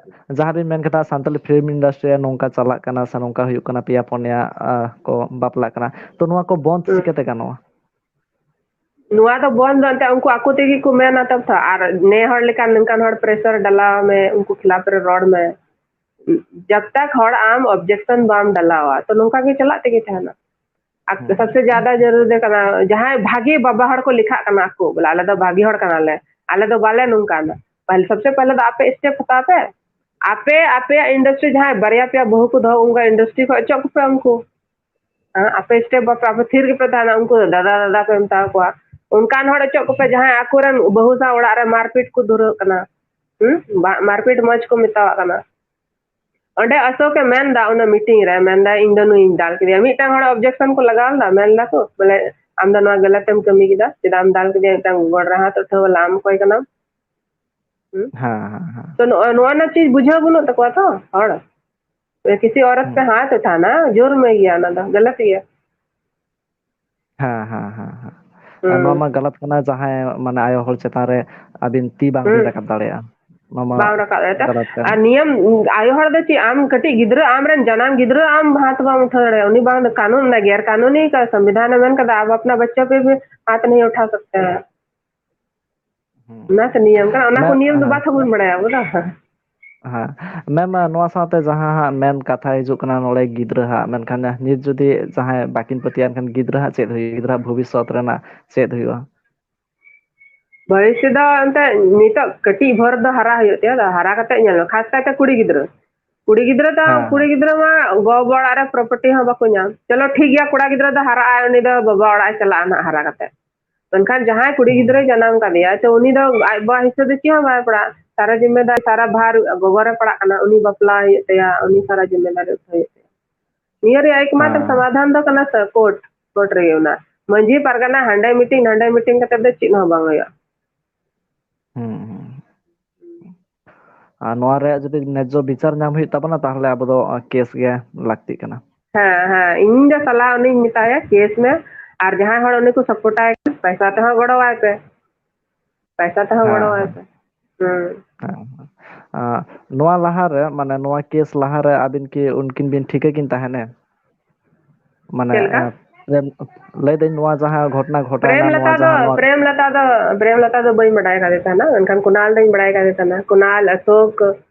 ᱡᱟᱦᱟᱸ ᱵᱮᱱ ᱢᱮᱱ ᱠᱮᱫᱟ ᱥᱟᱱᱛᱟᱞᱤ ᱯᱷᱤᱞᱢ ᱤᱱᱰᱟᱥᱴᱨᱤ ᱨᱮ ᱱᱚᱝᱠᱟ ᱪᱟᱞᱟᱜ ᱠᱟᱱᱟ ᱥᱮ ᱱᱚᱝᱠᱟ ᱦᱩᱭᱩᱜ ᱠᱟᱱᱟ, ᱯᱮᱭᱟ ᱯᱩᱱᱭᱟ, ᱟ, ᱠᱚ ᱵᱟᱯᱞᱟᱜ ᱠᱟᱱᱟ, ᱛᱚ ᱱᱚᱣᱟ ᱠᱚ ᱵᱚᱱᱫ ᱦᱩᱸ᱾ ᱪᱤᱠᱟᱹᱛᱮ ᱜᱟᱱᱚᱜᱼᱟ? ᱱᱚᱣᱟ ᱫᱚ ᱵᱚᱱᱫ ᱫᱚ ᱮᱱᱛᱮ ᱩᱱᱠᱩ ᱟᱠᱚ ᱛᱮᱜᱮ ᱠᱚ ᱢᱮᱱᱟ ᱛᱚ, ᱟᱨ ᱱᱮ ᱦᱚᱲ ᱞᱮᱠᱟᱱ ᱱᱚᱝᱠᱟᱱ ᱦᱚᱲ ᱯᱨᱮᱥᱟᱨ ᱰᱟᱞᱟᱣ ᱢᱮ, ᱩᱱᱠᱩ ᱠᱷᱤᱞᱟᱯ ᱨᱮ ᱨᱚᱲ ᱢᱮ᱾ ᱡᱟᱵ ᱛᱟᱠ ᱦᱚᱲ ᱟᱢ ᱚᱵᱡᱮᱠᱥᱚᱱ ᱵᱟᱢ ᱰᱟᱞᱟᱣᱟ, ᱛᱚ ᱱᱚᱝᱠᱟ ᱜᱮ ᱪᱟᱞᱟᱜ ᱛᱮᱜᱮ ᱛᱟᱦᱮᱱᱟ᱾ ᱟᱨ ᱦᱮᱸ᱾ ᱥᱚᱵᱥᱮ ᱡᱟᱫᱟ ᱡᱟᱹᱨᱩᱨᱤ ᱫᱚ ᱠᱟᱱᱟ, ᱡᱟᱦᱟᱸᱭ ᱵᱷᱟᱜᱤ ᱵᱟᱵᱟ ᱦᱚᱲ ᱠᱚ ᱞᱮᱠᱷᱟᱜ ᱠᱟᱱᱟ ᱟᱠᱚ, ᱵᱚᱞᱮ, "ᱟᱞᱮ ᱫᱚ ᱵᱷᱟᱜᱤ ᱦᱚᱲ ᱠᱟᱱᱟᱞᱮ, ᱟᱞᱮ ᱫᱚ ᱵᱟᱞᱮ ᱱᱚᱝᱠᱟᱱᱟ᱾" ᱯᱟᱦᱞᱮ, ᱥᱚᱵᱥᱮ ᱯᱟᱦᱞᱮ ᱫᱚ ᱟᱯᱮ ᱥᱴᱮᱯ ᱦᱟᱛᱟᱣ ᱯᱮ, ᱟᱯᱮ, ᱟᱯᱮᱭᱟᱜ ᱤᱱᱰᱟᱥᱴᱨᱤ ᱡᱟᱦᱟᱸᱭ ᱵᱟᱨᱭᱟ ᱯᱮᱭᱟ ᱵᱟᱹᱦᱩ ᱠᱚ ᱫᱚᱦᱚ, ᱩᱱᱠᱩ ᱤᱱᱰᱟᱥᱴᱨᱤ ᱠᱷᱚᱱ ᱚᱪᱚᱜ ᱠᱚᱯᱮ ᱩᱱᱠᱩ᱾ ᱦᱮᱸ, ᱟᱯᱮ ᱥᱴᱮᱯ ᱵᱟᱯᱮ, ᱟᱯᱮ ᱛᱷᱤᱨ ᱜᱮᱯᱮ ᱛᱟᱦᱮᱱᱟ, ᱩᱱᱠᱩ ᱫᱚ ᱫᱟᱫᱟ, ᱫᱟᱫᱟ ᱯᱮ ᱢᱮᱛᱟ ᱠᱚᱣᱟ᱾ ᱚᱱᱠᱟᱱ ᱦᱚᱲ ᱚᱪᱚᱜ ᱠᱚᱯᱮ, ᱡᱟᱦᱟᱸᱭ ᱟᱠᱚᱨᱮᱱ ᱵᱟᱹᱦᱩ ᱥᱟᱶ ᱚᱲᱟᱜ ᱨᱮ ᱢᱟᱨᱯᱤᱴ ᱠᱚ ᱫᱷᱩᱨᱟᱹᱜ ᱠᱟᱱᱟ᱾ ᱦᱩᱸ? ᱵᱟ-, ᱢᱟᱨᱯᱤᱴ ᱢᱚᱡᱽ ᱠᱚ ᱢᱮᱛᱟᱣᱟᱜ ᱠᱟᱱᱟ᱾ ᱚᱸᱰᱮ ᱚᱥᱳᱠ ᱮ ᱢᱮᱱ ᱫᱟ, ᱚᱱᱟ ᱢᱤᱴᱤᱝ ᱨᱮ ᱢᱮᱱ ᱫᱟ, "ᱤᱧ ᱫᱚ ᱱᱩᱭᱤᱧ ᱫᱟᱞ ᱠᱮᱫᱮᱭᱟ᱾" ᱢᱤᱫᱴᱟᱝ ᱦᱚᱲ ᱚᱵᱡᱮᱠᱥᱚᱱ ᱠᱚ ᱞᱟᱜᱟᱣ ᱞᱮᱫᱟ, ᱢᱮᱱ ᱫᱟᱠᱚ ᱵᱚᱞᱮ, "ᱟᱢ ᱫᱚ ᱱᱚᱣᱟ ᱜᱟᱞᱟᱛ ᱮᱢ ᱠᱟᱹᱢᱤ ᱠᱮᱫᱟ, ᱪᱮᱫᱟᱜ ᱮᱢ ᱫᱟᱞ ᱠᱮᱫᱮᱭᱟ ᱢᱤᱫᱴᱟᱝ ᱜᱚᱜᱚ ᱦᱚᱲ?" ᱨᱟᱦᱟ ᱛᱚ ᱴᱷᱟᱹᱣ ᱞᱟᱢ ᱚᱠᱚᱭ ᱠᱟᱱᱟᱢ? ᱦᱩᱸ? ᱦᱮᱸ, ᱦᱮᱸ, ᱦᱮᱸ᱾ ᱛᱚ ᱱᱚᱜᱼᱚ ᱱᱚᱣᱟ ᱨᱮᱱᱟᱜ ᱪᱤᱡᱽ ᱵᱩᱡᱷᱟᱹᱣ ᱵᱟᱹᱱᱩᱜ ᱛᱟᱠᱚᱣᱟ ᱛᱚ ᱦᱚᱲ᱾ ᱠᱤᱥᱤ ᱚᱣᱨᱚᱛ ᱯᱮ ᱦᱩᱸ᱾ ᱦᱟᱛ ᱩᱴᱷᱟᱱᱟ, ᱡᱩᱨᱢ ᱦᱮ ᱜᱮᱭᱟ, ᱚᱱᱟ ᱫᱚ ᱜᱟᱞᱟᱛ ᱜᱮᱭᱟ᱾ ᱦᱮᱸ, ᱦᱮᱸ, ᱦᱮᱸ, ᱦᱮᱸ᱾ ᱟᱨ ᱱᱚᱣᱟ ᱦᱩᱸ᱾ ᱢᱟ ᱜᱟᱞᱟᱛ ᱠᱟᱱᱟ, ᱡᱟᱦᱟᱸᱭ ᱢᱟᱱᱮ ᱟᱭᱳ ᱦᱚᱲ ᱪᱮᱛᱟᱱ ᱨᱮ ᱟᱹᱵᱤᱱ ᱛᱤ ᱵᱟᱝ ᱵᱤᱱ ᱦᱩᱸ᱾ ᱨᱟᱠᱟᱵ ᱫᱟᱲᱮᱭᱟᱜᱼᱟ᱾ ᱱᱚᱣᱟ ᱢᱟ ᱵᱟᱢ ᱨᱟᱠᱟᱵ ᱫᱟᱲᱮᱭᱟᱜᱼᱟ᱾ ᱜᱟᱞᱟᱛ ᱠᱟᱱᱟ᱾ ᱟᱨ ᱱᱤᱭᱚᱢ, ᱟᱭᱳ ᱦᱚᱲ ᱫᱚ ᱪᱮᱫ, ᱟᱢ ᱠᱟᱹᱴᱤᱡ ᱜᱤᱫᱽᱨᱟᱹ, ᱟᱢ ᱨᱮᱱ ᱡᱟᱱᱟᱢ ᱜᱤᱫᱽᱨᱟᱹ ᱟᱢ ᱦᱟᱛ ᱵᱟᱢ ᱩᱴᱷᱟᱹᱣ ᱫᱟᱲᱮᱭᱟᱜᱼᱟ᱾ ᱩᱱᱤ ᱵᱟᱝ ᱫᱚ ᱠᱟᱹᱱᱩᱱ ᱢᱮᱱᱟᱜᱼᱟ, ᱜᱮᱨ ᱠᱟᱹᱱᱩᱱᱤ ᱠᱟ-, ᱥᱚᱝᱵᱤᱫᱷᱟᱱ ᱮ ᱢᱮᱱ ᱠᱟᱫᱟ, ᱟᱯ ᱟᱯᱱᱟ ᱵᱟᱪᱪᱟ ᱯᱮ ᱵᱷᱤ ᱦᱟᱛ ᱱᱟᱦᱤ ᱩᱴᱷᱟ ᱥᱟᱠᱛᱮ ᱦᱟᱭ᱾ ᱦᱩᱸ᱾ ᱚᱱᱟ ᱛᱚ ᱱᱤᱭᱚᱢ ᱠᱟᱱᱟ, ᱚᱱᱟ ᱠᱚ ᱢᱮᱱ-, ᱱᱤᱭᱚᱢ ᱫᱚ ᱦᱮᱸ᱾ ᱵᱟᱝ ᱵᱚᱱ ᱵᱟᱲᱟᱭᱟ ᱟᱵᱚ ᱫᱚ᱾ ᱦᱮᱸ᱾ ᱢᱮᱱ ᱢᱟ ᱱᱚᱣᱟ ᱥᱟᱶᱛᱮ ᱡᱟᱦᱟᱸ ᱦᱟᱸᱜ ᱢᱮᱱ ᱠᱟᱛᱷᱟ ᱦᱤᱡᱩᱜ ᱠᱟᱱᱟ ᱱᱚᱰᱮ ᱜᱤᱫᱽᱨᱟᱹ ᱦᱟᱸᱜ, ᱢᱮᱱᱠᱷᱟᱱ ᱱᱤᱛ ᱡᱩᱫᱤ ᱡᱟᱦᱟᱸᱭ ᱵᱟᱹᱠᱤᱱ ᱯᱟᱹᱛᱭᱟᱹᱣᱟᱱ ᱠᱷᱟᱱ ᱜᱤᱫᱽᱨᱟᱹ ᱦᱟᱸᱜ ᱪᱮᱫ ᱦᱩᱭᱩᱜᱼᱟ? ᱜᱤᱫᱽᱨᱟᱹ ᱦᱟᱸᱜ ᱵᱷᱚᱵᱤᱥᱥᱚᱛ ᱨᱮᱱᱟᱜ ᱪᱮᱫ ᱦᱩᱭᱩᱜᱼᱟ? ᱵᱷᱚᱵᱤᱥᱥᱚᱛ ᱫᱚ ᱮᱱᱛᱮ ᱱᱤᱛᱚᱜ ᱠᱟᱹᱴᱤᱡ ᱵᱷᱳᱨ ᱫᱚ ᱦᱟᱨᱟ ᱦᱩᱭᱩᱜ ᱛᱟᱭᱟ, ᱟᱫᱚ ᱦᱟᱨᱟ ᱠᱟᱛᱮ ᱧᱮᱞ ᱢᱮ, ᱠᱷᱟᱥ ᱠᱟᱭᱛᱮ ᱠᱩᱲᱤ ᱜᱤᱫᱽᱨᱟᱹ᱾ ᱠᱩᱲᱤ ᱜᱤᱫᱽᱨᱟᱹ ᱫᱚ, ᱦᱮᱸ, ᱠᱩᱲᱤ ᱦᱮᱸ᱾ ᱜᱤᱫᱽᱨᱟᱹ ᱢᱟ ᱜᱚ ᱵᱟᱵᱟ ᱚᱲᱟᱜ ᱨᱮ ᱯᱨᱚᱯᱟᱨᱴᱤ ᱦᱚᱸ ᱵᱟᱠᱚ ᱧᱟᱢ᱾ ᱪᱚᱞᱚ ᱴᱷᱤᱠ ᱜᱮᱭᱟ, ᱠᱚᱲᱟ ᱜᱤᱫᱽᱨᱟᱹ ᱫᱚ ᱦᱟᱨᱟᱜ ᱟᱭ, ᱩᱱᱤ ᱫᱚ ᱵᱟᱵᱟ ᱚᱲᱟᱜ ᱮ ᱪᱟᱞᱟᱜᱼᱟ ᱱᱟᱦᱟᱜ ᱦᱟᱨᱟ ᱠᱟᱛᱮ᱾ ᱢᱮᱱᱠᱷᱟᱱ ᱡᱟᱦᱟᱸᱭ ᱠᱩᱲᱤ ᱦᱩᱸ᱾ ᱜᱤᱫᱽᱨᱟᱹᱭ ᱡᱟᱱᱟᱢ ᱠᱟᱫᱮᱭᱟ, ᱛᱚ ᱩᱱᱤ ᱫᱚ ᱟᱡ ᱵᱟᱵᱟ ᱦᱤᱥᱟᱹᱵ ᱫᱚ ᱪᱮᱫ ᱦᱚᱸ ᱵᱟᱭ ᱯᱟᱲᱟᱜᱼᱟ᱾ ᱥᱟᱨᱟ ᱡᱤᱢᱢᱮᱫᱟᱨ, ᱥᱟᱨᱟ ᱵᱷᱟᱨ ᱜᱚᱜᱚ ᱨᱮ ᱯᱟᱲᱟᱜ ᱠᱟᱱᱟ, ᱩᱱᱤ ᱵᱟᱯᱞᱟ ᱦᱩᱭᱩᱜ ᱛᱟᱭᱟ, ᱩᱱᱤ ᱥᱟᱨᱟ ᱡᱤᱢᱢᱮᱫᱟᱨ ᱩᱴᱷᱟᱹᱣ ᱦᱩᱭᱩᱜ ᱛᱟᱭᱟ᱾ ᱱᱤᱭᱟᱹ ᱨᱮᱭᱟᱜ ᱮᱠᱢᱟᱛᱨᱚ ᱦᱮᱸ᱾ ᱥᱚᱢᱟᱫᱷᱟᱱ ᱫᱚ ᱠᱟᱱᱟ ᱥᱮ ᱠᱳᱨᱴ, ᱠᱳᱨᱴ ᱨᱮᱜᱮ ᱚᱱᱟ᱾ ᱢᱟᱹᱡᱷᱤ ᱯᱟᱨᱜᱟᱱᱟ ᱦᱟᱸᱰᱮ ᱢᱤᱴᱤᱝ, ᱱᱟᱸᱰᱮ ᱢᱤᱴᱤᱝ ᱠᱟᱛᱮ ᱫᱚ ᱪᱮᱫ ᱦᱚᱸ ᱵᱟᱝ ᱦᱩᱭᱩᱜᱼᱟ᱾ ᱦᱩᱸ, ᱦᱩᱸ᱾ ᱟᱨ ᱱᱚᱣᱟ ᱨᱮᱭᱟᱜ ᱡᱩᱫᱤ ᱱᱮᱡᱽᱡᱚ ᱵᱤᱪᱟᱨ ᱧᱟᱢ ᱦᱩᱭᱩᱜ ᱛᱟᱵᱚᱱᱟ, ᱛᱟᱦᱞᱮ ᱟᱵᱚ ᱫᱚ, ᱟ, ᱠᱮᱥ ᱜᱮ ᱞᱟᱹᱠᱛᱤᱜ ᱠᱟᱱᱟ᱾ ᱦᱮᱸ, ᱦᱮᱸ, ᱤᱧ ᱫᱚ ᱥᱟᱞᱟ ᱩᱱᱤᱧ ᱢᱮᱛᱟᱭᱟ ᱠᱮᱥ ᱢᱮ, ᱟᱨ ᱡᱟᱦᱟᱸᱭ ᱦᱚᱲ ᱩᱱᱤ ᱠᱚ ᱥᱟᱯᱳᱨᱴᱟᱭ ᱠᱟᱱ, ᱯᱚᱭᱥᱟ ᱛᱮᱦᱚᱸ ᱜᱚᱲᱚᱣᱟᱭ ᱯᱮ, ᱯᱚᱭᱥᱟ ᱛᱮᱦᱚᱸ ᱦᱮᱸ, ᱜᱚᱲᱚᱣᱟᱭ ᱦᱮᱸ᱾ ᱯᱮ᱾ ᱦᱩᱸ᱾ ᱦᱮᱸ, ᱦᱮᱸ᱾ ᱟ, ᱱᱚᱣᱟ ᱞᱟᱦᱟᱨᱮ, ᱢᱟᱱᱮ ᱱᱚᱣᱟ ᱠᱮᱥ ᱞᱟᱦᱟᱨᱮ ᱟᱹᱵᱤᱱ ᱠᱤ ᱩᱱᱠᱤᱱ ᱵᱤᱱ ᱴᱷᱤᱠᱟᱹ ᱠᱤᱱ ᱛᱟᱦᱮᱸᱱᱮ? ᱢᱟᱱᱮ, ᱪᱮᱫ ᱞᱮᱠᱟ? ᱮ, ᱯᱨᱮᱢ, ᱞᱟᱹᱭᱫᱟᱹᱧ ᱱᱚᱣᱟ ᱡᱟᱦᱟᱸ ᱜᱷᱚᱴᱚᱱᱟ ᱜᱷᱚᱴᱟᱣᱱᱟ, ᱯᱨᱮᱢᱞᱚᱛᱟ ᱱᱚᱣᱟ ᱫᱚ, ᱡᱟᱦᱟᱸ ᱱᱚᱣᱟ ᱯᱨᱮᱢᱞᱚᱛᱟ ᱫᱚ, ᱯᱨᱮᱢᱞᱚᱛᱟ ᱫᱚ ᱵᱟᱹᱧ ᱵᱟᱰᱟᱭ ᱠᱟᱫᱮ ᱛᱟᱦᱮᱱᱟ, ᱢᱮᱱᱠᱷᱟᱱ ᱠᱩᱱᱟᱞ ᱫᱚᱧ ᱵᱟᱰᱟᱭ ᱠᱟᱫᱮ ᱛᱟᱦᱮᱱᱟ᱾ ᱠᱩᱱᱟᱞ, ᱚᱥᱳᱠ,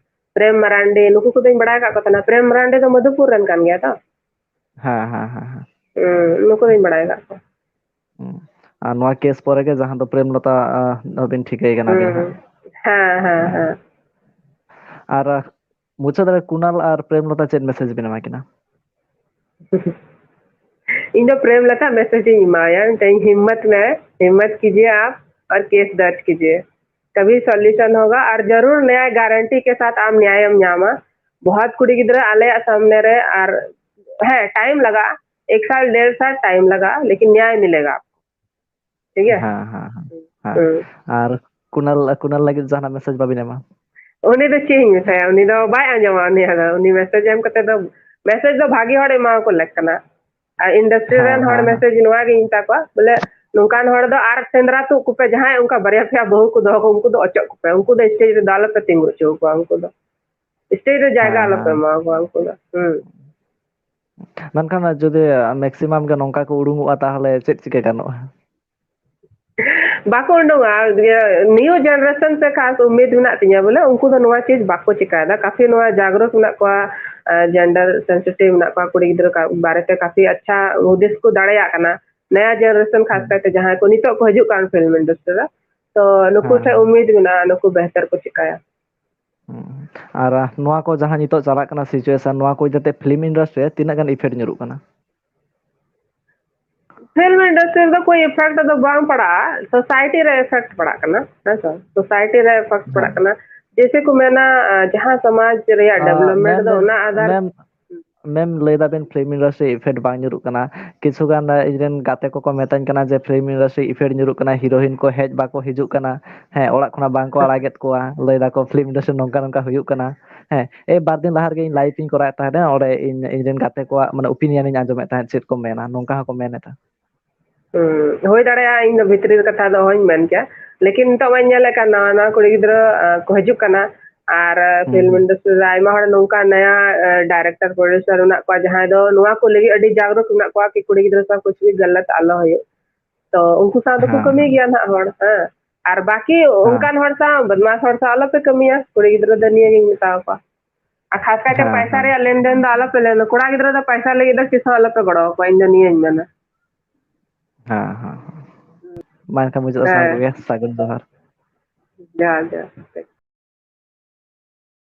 ᱯᱨᱮᱢ ᱢᱟᱨᱟᱱᱰᱤ, ᱱᱩᱠᱩ ᱠᱚᱫᱚᱧ ᱵᱟᱰᱟᱭ ᱠᱟᱫ ᱠᱚ ᱛᱟᱦᱮᱱᱟ᱾ ᱯᱨᱮᱢ ᱢᱟᱨᱟᱱᱰᱤ ᱫᱚ ᱢᱚᱫᱷᱩᱯᱩᱨ ᱨᱮᱱ ᱠᱟᱱ ᱜᱮᱭᱟ ᱛᱚ? ᱦᱮᱸ, ᱦᱮᱸ, ᱦᱮᱸ, ᱦᱮᱸ᱾ ᱦᱩᱸ, ᱱᱩᱠᱩ ᱫᱚᱧ ᱵᱟᱰᱟᱭ ᱠᱟᱫ ᱠᱚᱣᱟ᱾ ᱦᱩᱸ᱾ ᱟᱨ ᱱᱚᱣᱟ ᱠᱮᱥ ᱯᱚᱨᱮ ᱜᱮ ᱡᱟᱦᱟᱸ ᱫᱚ ᱯᱨᱮᱢᱞᱚᱛᱟ, ᱟ, ᱫᱚᱵᱤᱱ ᱴᱷᱤᱠᱟᱹᱭ ᱠᱟᱱᱟ ᱵᱤᱱ ᱦᱩᱸ᱾ ᱦᱟᱸᱜ᱾ ᱦᱮᱸ, ᱦᱮᱸ, ᱦᱮᱸ᱾ ᱦᱮᱸ᱾ ᱟᱨ, ᱟ, ᱢᱩᱪᱟᱹᱫ ᱨᱮ ᱠᱩᱱᱟᱞ ᱟᱨ ᱯᱨᱮᱢᱞᱚᱛᱟ ᱪᱮᱫ ᱢᱮᱥᱮᱡᱽ ᱵᱤᱱ ᱮᱢᱟ ᱠᱤᱱᱟ? ᱤᱧ ᱫᱚ ᱯᱨᱮᱢᱞᱚᱛᱟ ᱢᱮᱥᱮᱡᱽ ᱤᱧ ᱮᱢᱟᱭᱟ, ᱢᱤᱛᱟᱹᱧ, "ᱦᱤᱢᱢᱚᱛ ᱢᱮ, ᱦᱤᱢᱢᱚᱛ ᱠᱤᱡᱤᱭᱮ ᱟᱯ ᱟᱨ ᱠᱮᱥ ᱫᱟᱨᱡ ᱠᱤᱡᱤᱭᱮ, ᱛᱟᱵᱷᱤ ᱥᱚᱞᱭᱩᱥᱚᱱ ᱦᱳᱜᱟ ᱟᱨ ᱡᱟᱨᱩᱨ ᱱᱮᱭᱟᱭ ᱜᱟᱨᱮᱱᱴᱤ ᱠᱮ ᱥᱟᱛᱷ ᱟᱢ ᱱᱮᱭᱟᱭᱮᱢ ᱧᱟᱢᱟ, बहुत कुड़ी गिदरा आले सामने रे, और ᱦᱮᱸ, टाइम ᱞᱟᱜᱟᱜᱼᱟ, एक साल डेढ़ साल टाइम ᱞᱟᱜᱟᱜᱼᱟ, लेकिन न्याय मिलेगा आपको। ठीक है? ᱦᱮᱸ ᱦᱮᱸ ᱦᱮᱸ ᱦᱮᱸ᱾ ᱦᱩᱸ᱾ ᱟᱨ ᱠᱩᱱᱟᱞ ᱠᱩᱱᱟᱞ ᱞᱟᱹᱜᱤᱫ ᱡᱟᱦᱟᱱᱟᱜ ᱢᱮᱥᱮᱡᱽ ᱵᱟᱵᱤᱱ ᱮᱢᱟ? ᱩᱱᱤ ᱫᱚ ᱪᱮᱫ ᱤᱧ ᱢᱮᱛᱟᱭᱟ, ᱩᱱᱤ ᱫᱚ ᱵᱟᱭ ᱟᱸᱡᱚᱢᱟ᱾ ᱩᱱᱤ ᱫᱚ ᱢᱮᱥᱮᱡᱽ ᱮᱢ ᱠᱟᱛᱮ ᱫᱚ, ᱢᱮᱥᱮᱡᱽ ᱫᱚ ᱵᱷᱟᱜᱤ ᱦᱚᱲ ᱮᱢᱟᱣᱟᱠᱚ ᱞᱮᱠ ᱠᱟᱱᱟ, ᱟᱨ ᱤᱱᱰᱟᱥᱴᱨᱤ ᱦᱮᱸ, ᱨᱮᱱ ᱦᱚᱲ ᱦᱮᱸ, ᱦᱮᱸ᱾ ᱢᱮᱥᱮᱡᱽ ᱱᱚᱣᱟ ᱜᱤᱧ ᱢᱮᱛᱟ ᱠᱚᱣᱟ, ᱵᱚᱞᱮ ᱱᱚᱝᱠᱟᱱ ᱦᱚᱲ ᱫᱚ ᱟᱨ ᱥᱮᱸᱫᱽᱨᱟ ᱛᱩᱫ ᱠᱚᱯᱮ, ᱡᱟᱦᱟᱸᱭ ᱚᱱᱠᱟ ᱵᱟᱨᱭᱟ ᱯᱮᱭᱟ ᱵᱟᱹᱦᱩ ᱠᱚ ᱫᱚᱦᱚ ᱠᱚ, ᱩᱱᱠᱩ ᱫᱚ ᱚᱪᱚᱜ ᱠᱚᱯᱮ, ᱩᱱᱠᱩ ᱫᱚ ᱥᱴᱮᱡᱽ ᱨᱮᱫᱚ ᱟᱞᱚᱯᱮ ᱛᱤᱸᱜᱩ ᱦᱚᱪᱚ ᱟᱠᱚᱣᱟ᱾ ᱩᱱᱠᱩ ᱫᱚ ᱥᱴᱮᱡᱽ ᱨᱮ ᱡᱟᱭᱜᱟ ᱦᱮᱸ, ᱟᱞᱚᱯᱮ ᱦᱮᱸ᱾ ᱮᱢᱟ ᱠᱚᱣᱟ ᱩᱱᱠᱩ ᱫᱚ᱾ ᱦᱩᱸ᱾ ᱢᱮᱱᱠᱷᱟᱱ ᱡᱩᱫᱤ ᱢᱮᱠᱥᱤᱢᱟᱢ ᱜᱮ ᱱᱚᱝᱠᱟ ᱠᱚ ᱩᱰᱩᱝᱚᱜᱼᱟ, ᱛᱟᱦᱚᱞᱮ ᱪᱮᱫ ᱪᱤᱠᱟᱹ ᱜᱟᱱᱚᱜᱼᱟ? ᱵᱟᱠᱚ ᱩᱰᱩᱝᱚᱜᱼᱟ, ᱱᱤᱭᱩ ᱡᱮᱱᱟᱨᱮᱥᱚᱱ ᱥᱮ ᱠᱷᱟᱥ ᱩᱢᱤᱫ ᱢᱮᱱᱟᱜ ᱛᱤᱧᱟ, ᱵᱚᱞᱮ ᱩᱱᱠᱩ ᱫᱚ ᱱᱚᱣᱟ ᱪᱤᱡᱽ ᱵᱟᱠᱚ ᱪᱤᱠᱟᱭᱮᱫᱟ᱾ ᱠᱟᱯᱷᱤ ᱱᱚᱣᱟ ᱡᱟᱜᱽᱨᱩᱠ ᱢᱮᱱᱟᱜ ᱠᱚᱣᱟ, ᱡᱮᱱᱰᱟᱨ ᱥᱮᱱᱥᱤᱴᱤᱵᱷ ᱢᱮᱱᱟᱜ ᱠᱚᱣᱟ, ᱠᱩᱲᱤ ᱜᱤᱫᱽᱨᱟᱹ ᱠᱟ-, ᱵᱟᱨᱮᱛᱮ ᱠᱟᱯᱷᱤ ᱟᱪᱪᱷᱟ ᱦᱩᱫᱤᱥ ᱠᱚ ᱫᱟᱲᱮᱭᱟᱜ ᱠᱟᱱᱟ᱾ ᱱᱟᱭᱟ ᱡᱮᱱᱟᱨᱮᱥᱚᱱ ᱠᱷᱟᱥ ᱦᱩᱸ᱾ ᱠᱟᱭᱛᱮ ᱡᱟᱦᱟᱸᱭ ᱠᱚ ᱱᱤᱛᱚᱜ ᱠᱚ ᱦᱤᱡᱩᱜ ᱠᱟᱱ ᱯᱷᱤᱞᱢ ᱤᱱᱰᱟᱥᱴᱨᱤ ᱨᱮ, ᱛᱚ ᱱᱩᱠᱩ ᱦᱮᱸ, ᱴᱷᱮᱱ ᱦᱮᱸ᱾ ᱩᱢᱤᱫ ᱢᱮᱱᱟᱜᱼᱟ, ᱱᱩᱠᱩ ᱵᱮᱦᱛᱟᱨ ᱠᱚ ᱪᱤᱠᱟᱭᱟ᱾ ᱦᱩᱸ᱾ ᱟᱨ ᱱᱚᱣᱟ ᱠᱚ ᱡᱟᱦᱟᱸ ᱱᱤᱛᱚᱜ ᱪᱟᱞᱟᱜ ᱠᱟᱱᱟ ᱥᱤᱪᱩᱭᱮᱥᱚᱱ, ᱱᱚᱣᱟ ᱠᱚ ᱤᱫᱤ ᱠᱟᱛᱮ ᱯᱷᱤᱞᱢ ᱤᱱᱰᱟᱥᱴᱨᱤ ᱨᱮ ᱛᱤᱱᱟᱹᱜ ᱜᱟᱱ ᱤᱯᱷᱮᱠᱴ ᱧᱩᱨᱩᱜ ᱠᱟᱱᱟ? ᱯᱷᱤᱞᱢ ᱤᱱᱰᱟᱥᱴᱨᱤ ᱨᱮᱫᱚ ᱠᱳᱭ ᱤᱯᱷᱮᱠᱴ ᱫᱚ ᱵᱟᱝ ᱯᱟᱲᱟᱜᱼᱟ, ᱥᱳᱥᱟᱭᱴᱤ ᱨᱮ ᱤᱯᱷᱮᱠᱴ ᱯᱟᱲᱟᱜ ᱠᱟᱱᱟ, ᱦᱮᱸ ᱥᱮ? ᱥᱳᱥᱟᱭᱴᱤ ᱨᱮ ᱤᱯᱷᱮᱠᱴ ᱯᱟᱲᱟᱜ ᱦᱮᱸ᱾ ᱠᱟᱱᱟ᱾ ᱡᱮᱭᱥᱮ ᱠᱚ ᱢᱮᱱᱟ, ᱟᱸ, ᱡᱟᱦᱟᱸ ᱥᱚᱢᱟᱡᱽ ᱨᱮᱭᱟᱜ ᱟᱸ, ᱰᱮᱵᱷᱞᱚᱯᱢᱮᱱᱴ ᱢᱮᱢ, ᱫᱚ ᱚᱱᱟ ᱟᱫᱷᱟᱨ ᱢᱮᱢ, ᱢᱮᱢ ᱞᱟᱹᱭ ᱫᱟᱵᱤᱱ ᱯᱷᱤᱞᱢ ᱤᱱᱰᱟᱥᱴᱨᱤ ᱤᱯᱷᱮᱠᱴ ᱵᱟᱝ ᱧᱩᱨᱩᱜ ᱠᱟᱱᱟ᱾ ᱠᱤᱪᱷᱩ ᱜᱟᱱ ᱤᱧ ᱨᱮᱱ ᱜᱟᱛᱮ ᱠᱚᱠᱚ ᱢᱮᱛᱟᱹᱧ ᱠᱟᱱᱟ ᱡᱮ ᱯᱷᱤᱞᱢ ᱤᱱᱰᱟᱥᱴᱨᱤ ᱤᱯᱷᱮᱠᱴ ᱧᱩᱨᱩᱜ ᱠᱟᱱᱟ, ᱦᱤᱨᱳᱭᱤᱱ ᱠᱚ ᱦᱮᱡ ᱵᱟᱠᱚ ᱦᱤᱡᱩᱜ ᱠᱟᱱᱟ᱾ ᱦᱮᱸ, ᱚᱲᱟᱜ ᱠᱷᱚᱱᱟᱜ ᱵᱟᱝ ᱠᱚ ᱟᱲᱟᱜᱮᱫ ᱠᱚᱣᱟ, ᱞᱟᱹᱭ ᱫᱟᱠᱚ ᱯᱷᱤᱞᱢ ᱤᱱᱰᱟᱥᱴᱨᱤ ᱱᱚᱝᱠᱟ ᱱᱚᱝᱠᱟ ᱦᱩᱭᱩᱜ ᱠᱟᱱᱟ᱾ ᱦᱮᱸ, ᱮᱭ ᱵᱟᱨ ᱫᱤᱱ ᱞᱟᱦᱟ ᱨᱮᱜᱮ ᱤᱧ ᱞᱟᱭᱤᱵᱷ ᱤᱧ ᱠᱚᱨᱟᱣᱮᱫ ᱛᱟᱦᱮᱸᱫ, ᱚᱸᱰᱮ ᱤᱧ, ᱤᱧ ᱨᱮᱱ ᱜᱟᱛᱮ ᱠᱚᱣᱟᱜ ᱢᱟᱱᱮ ᱚᱯᱤᱱᱤᱭᱚᱱ ᱤᱧ ᱟᱸᱡᱚᱢᱮᱫ ᱛᱟᱦᱮᱸᱫ, ᱪᱮᱫ ᱠᱚ ᱢᱮᱱᱟ, ᱱᱚᱝᱠᱟ ᱦᱚᱸᱠᱚ ᱢᱮᱱ ᱮᱫᱟ᱾ ᱦᱩᱸ, ᱦᱩᱭ ᱫᱟᱲᱮᱭᱟᱜᱼᱟ, ᱤᱧ ᱫᱚ ᱵᱷᱤᱛᱨᱤ ᱨᱮ ᱠᱟᱛᱷᱟ ᱫᱚ ᱚᱦᱚᱧ ᱢᱮᱱ ᱠᱮᱭᱟ, ᱞᱮᱠᱤᱱ ᱱᱤᱛᱚᱜ ᱢᱟᱧ ᱧᱮᱞᱮᱫ ᱠᱟᱱ ᱱᱟᱣᱟ ᱱᱟᱣᱟ ᱠᱩᱲᱤ ᱜᱤᱫᱽᱨᱟᱹ, ᱟᱸ, ᱠᱚ ᱦᱤᱡᱩᱜ ᱠᱟᱱᱟ, ᱟᱨ, ᱟᱸ, ᱦᱩᱸ, ᱯᱷᱤᱞᱢ ᱦᱩᱸ᱾ ᱤᱱᱰᱟᱥᱴᱨᱤ ᱨᱮ ᱟᱭᱢᱟ ᱦᱚᱲ ᱱᱚᱝᱠᱟ ᱱᱟᱭᱟ, ᱟᱸ, ᱰᱟᱭᱨᱮᱠᱴᱚᱨ ᱯᱨᱚᱰᱭᱩᱥᱟᱨ ᱢᱮᱱᱟᱜ ᱠᱚᱣᱟ, ᱡᱟᱦᱟᱸᱭ ᱫᱚ ᱱᱚᱣᱟ ᱠᱚ ᱞᱟᱹᱜᱤᱫ ᱟᱹᱰᱤ ᱡᱟᱜᱽᱨᱩᱠ ᱢᱮᱱᱟᱜ ᱠᱚᱣᱟ ᱠᱤ ᱠᱩᱲᱤ ᱜᱤᱫᱽᱨᱟᱹ ᱥᱟᱶ ᱠᱩᱪ ᱵᱷᱤ ᱜᱟᱞᱟᱛ ᱟᱞᱚ ᱦᱩᱭᱩᱜ᱾ ᱛᱚ ᱩᱱᱠᱩ ᱥᱟᱶ ᱫᱚᱠᱚ ᱦᱮᱸ, ᱠᱟᱹᱢᱤ ᱦᱮᱸ, ᱜᱮᱭᱟ ᱱᱟᱦᱟᱜ ᱦᱚᱲ, ᱦᱮᱸ, ᱟᱨ ᱵᱟᱠᱤ ᱦᱮᱸ᱾ ᱚᱱᱠᱟᱱ ᱦᱚᱲ ᱥᱟᱶ, ᱵᱚᱫᱢᱟᱥ ᱦᱚᱲ ᱥᱟᱶ ᱟᱞᱚᱯᱮ ᱠᱟᱹᱢᱤᱭᱟ, ᱠᱩᱲᱤ ᱜᱤᱫᱽᱨᱟᱹ ᱫᱚ ᱱᱤᱭᱟᱹ ᱜᱤᱧ ᱢᱮᱛᱟᱣ ᱠᱚᱣᱟ᱾ ᱟᱨ ᱠᱷᱟᱥ ᱠᱟᱭᱛᱮ ᱦᱮᱸ, ᱯᱟᱭᱥᱟ ᱦᱮᱸ᱾ ᱨᱮᱭᱟᱜ ᱞᱮᱱᱫᱮᱱ ᱫᱚ ᱟᱞᱚᱯᱮ ᱞᱮᱱ, ᱠᱚᱲᱟ ᱜᱤᱫᱽᱨᱟᱹ ᱫᱚ ᱯᱟᱭᱥᱟ ᱞᱟᱹᱜᱤᱫ ᱫᱚ ᱛᱤᱥ ᱦᱚᱸ ᱟᱞᱚᱯᱮ ᱜᱚᱲᱚ ᱟᱠᱚᱣᱟ, ᱤᱧ ᱫᱚ ᱱᱤᱭᱟᱹᱧ ᱢᱮᱱᱟ᱾ ᱦᱮᱸ, ᱦᱮᱸ, ᱦᱮᱸ᱾ ᱢᱟ ᱮᱱᱠᱷᱟᱱ ᱢᱩᱪᱟᱹᱫ ᱥᱟᱱᱟᱢ ᱦᱮᱸ᱾ ᱠᱚᱜᱮ ᱥᱟᱹᱜᱩᱱ ᱡᱚᱦᱟᱨ᱾ ᱡᱚᱦᱟᱨ, ᱡᱚᱦᱟᱨ᱾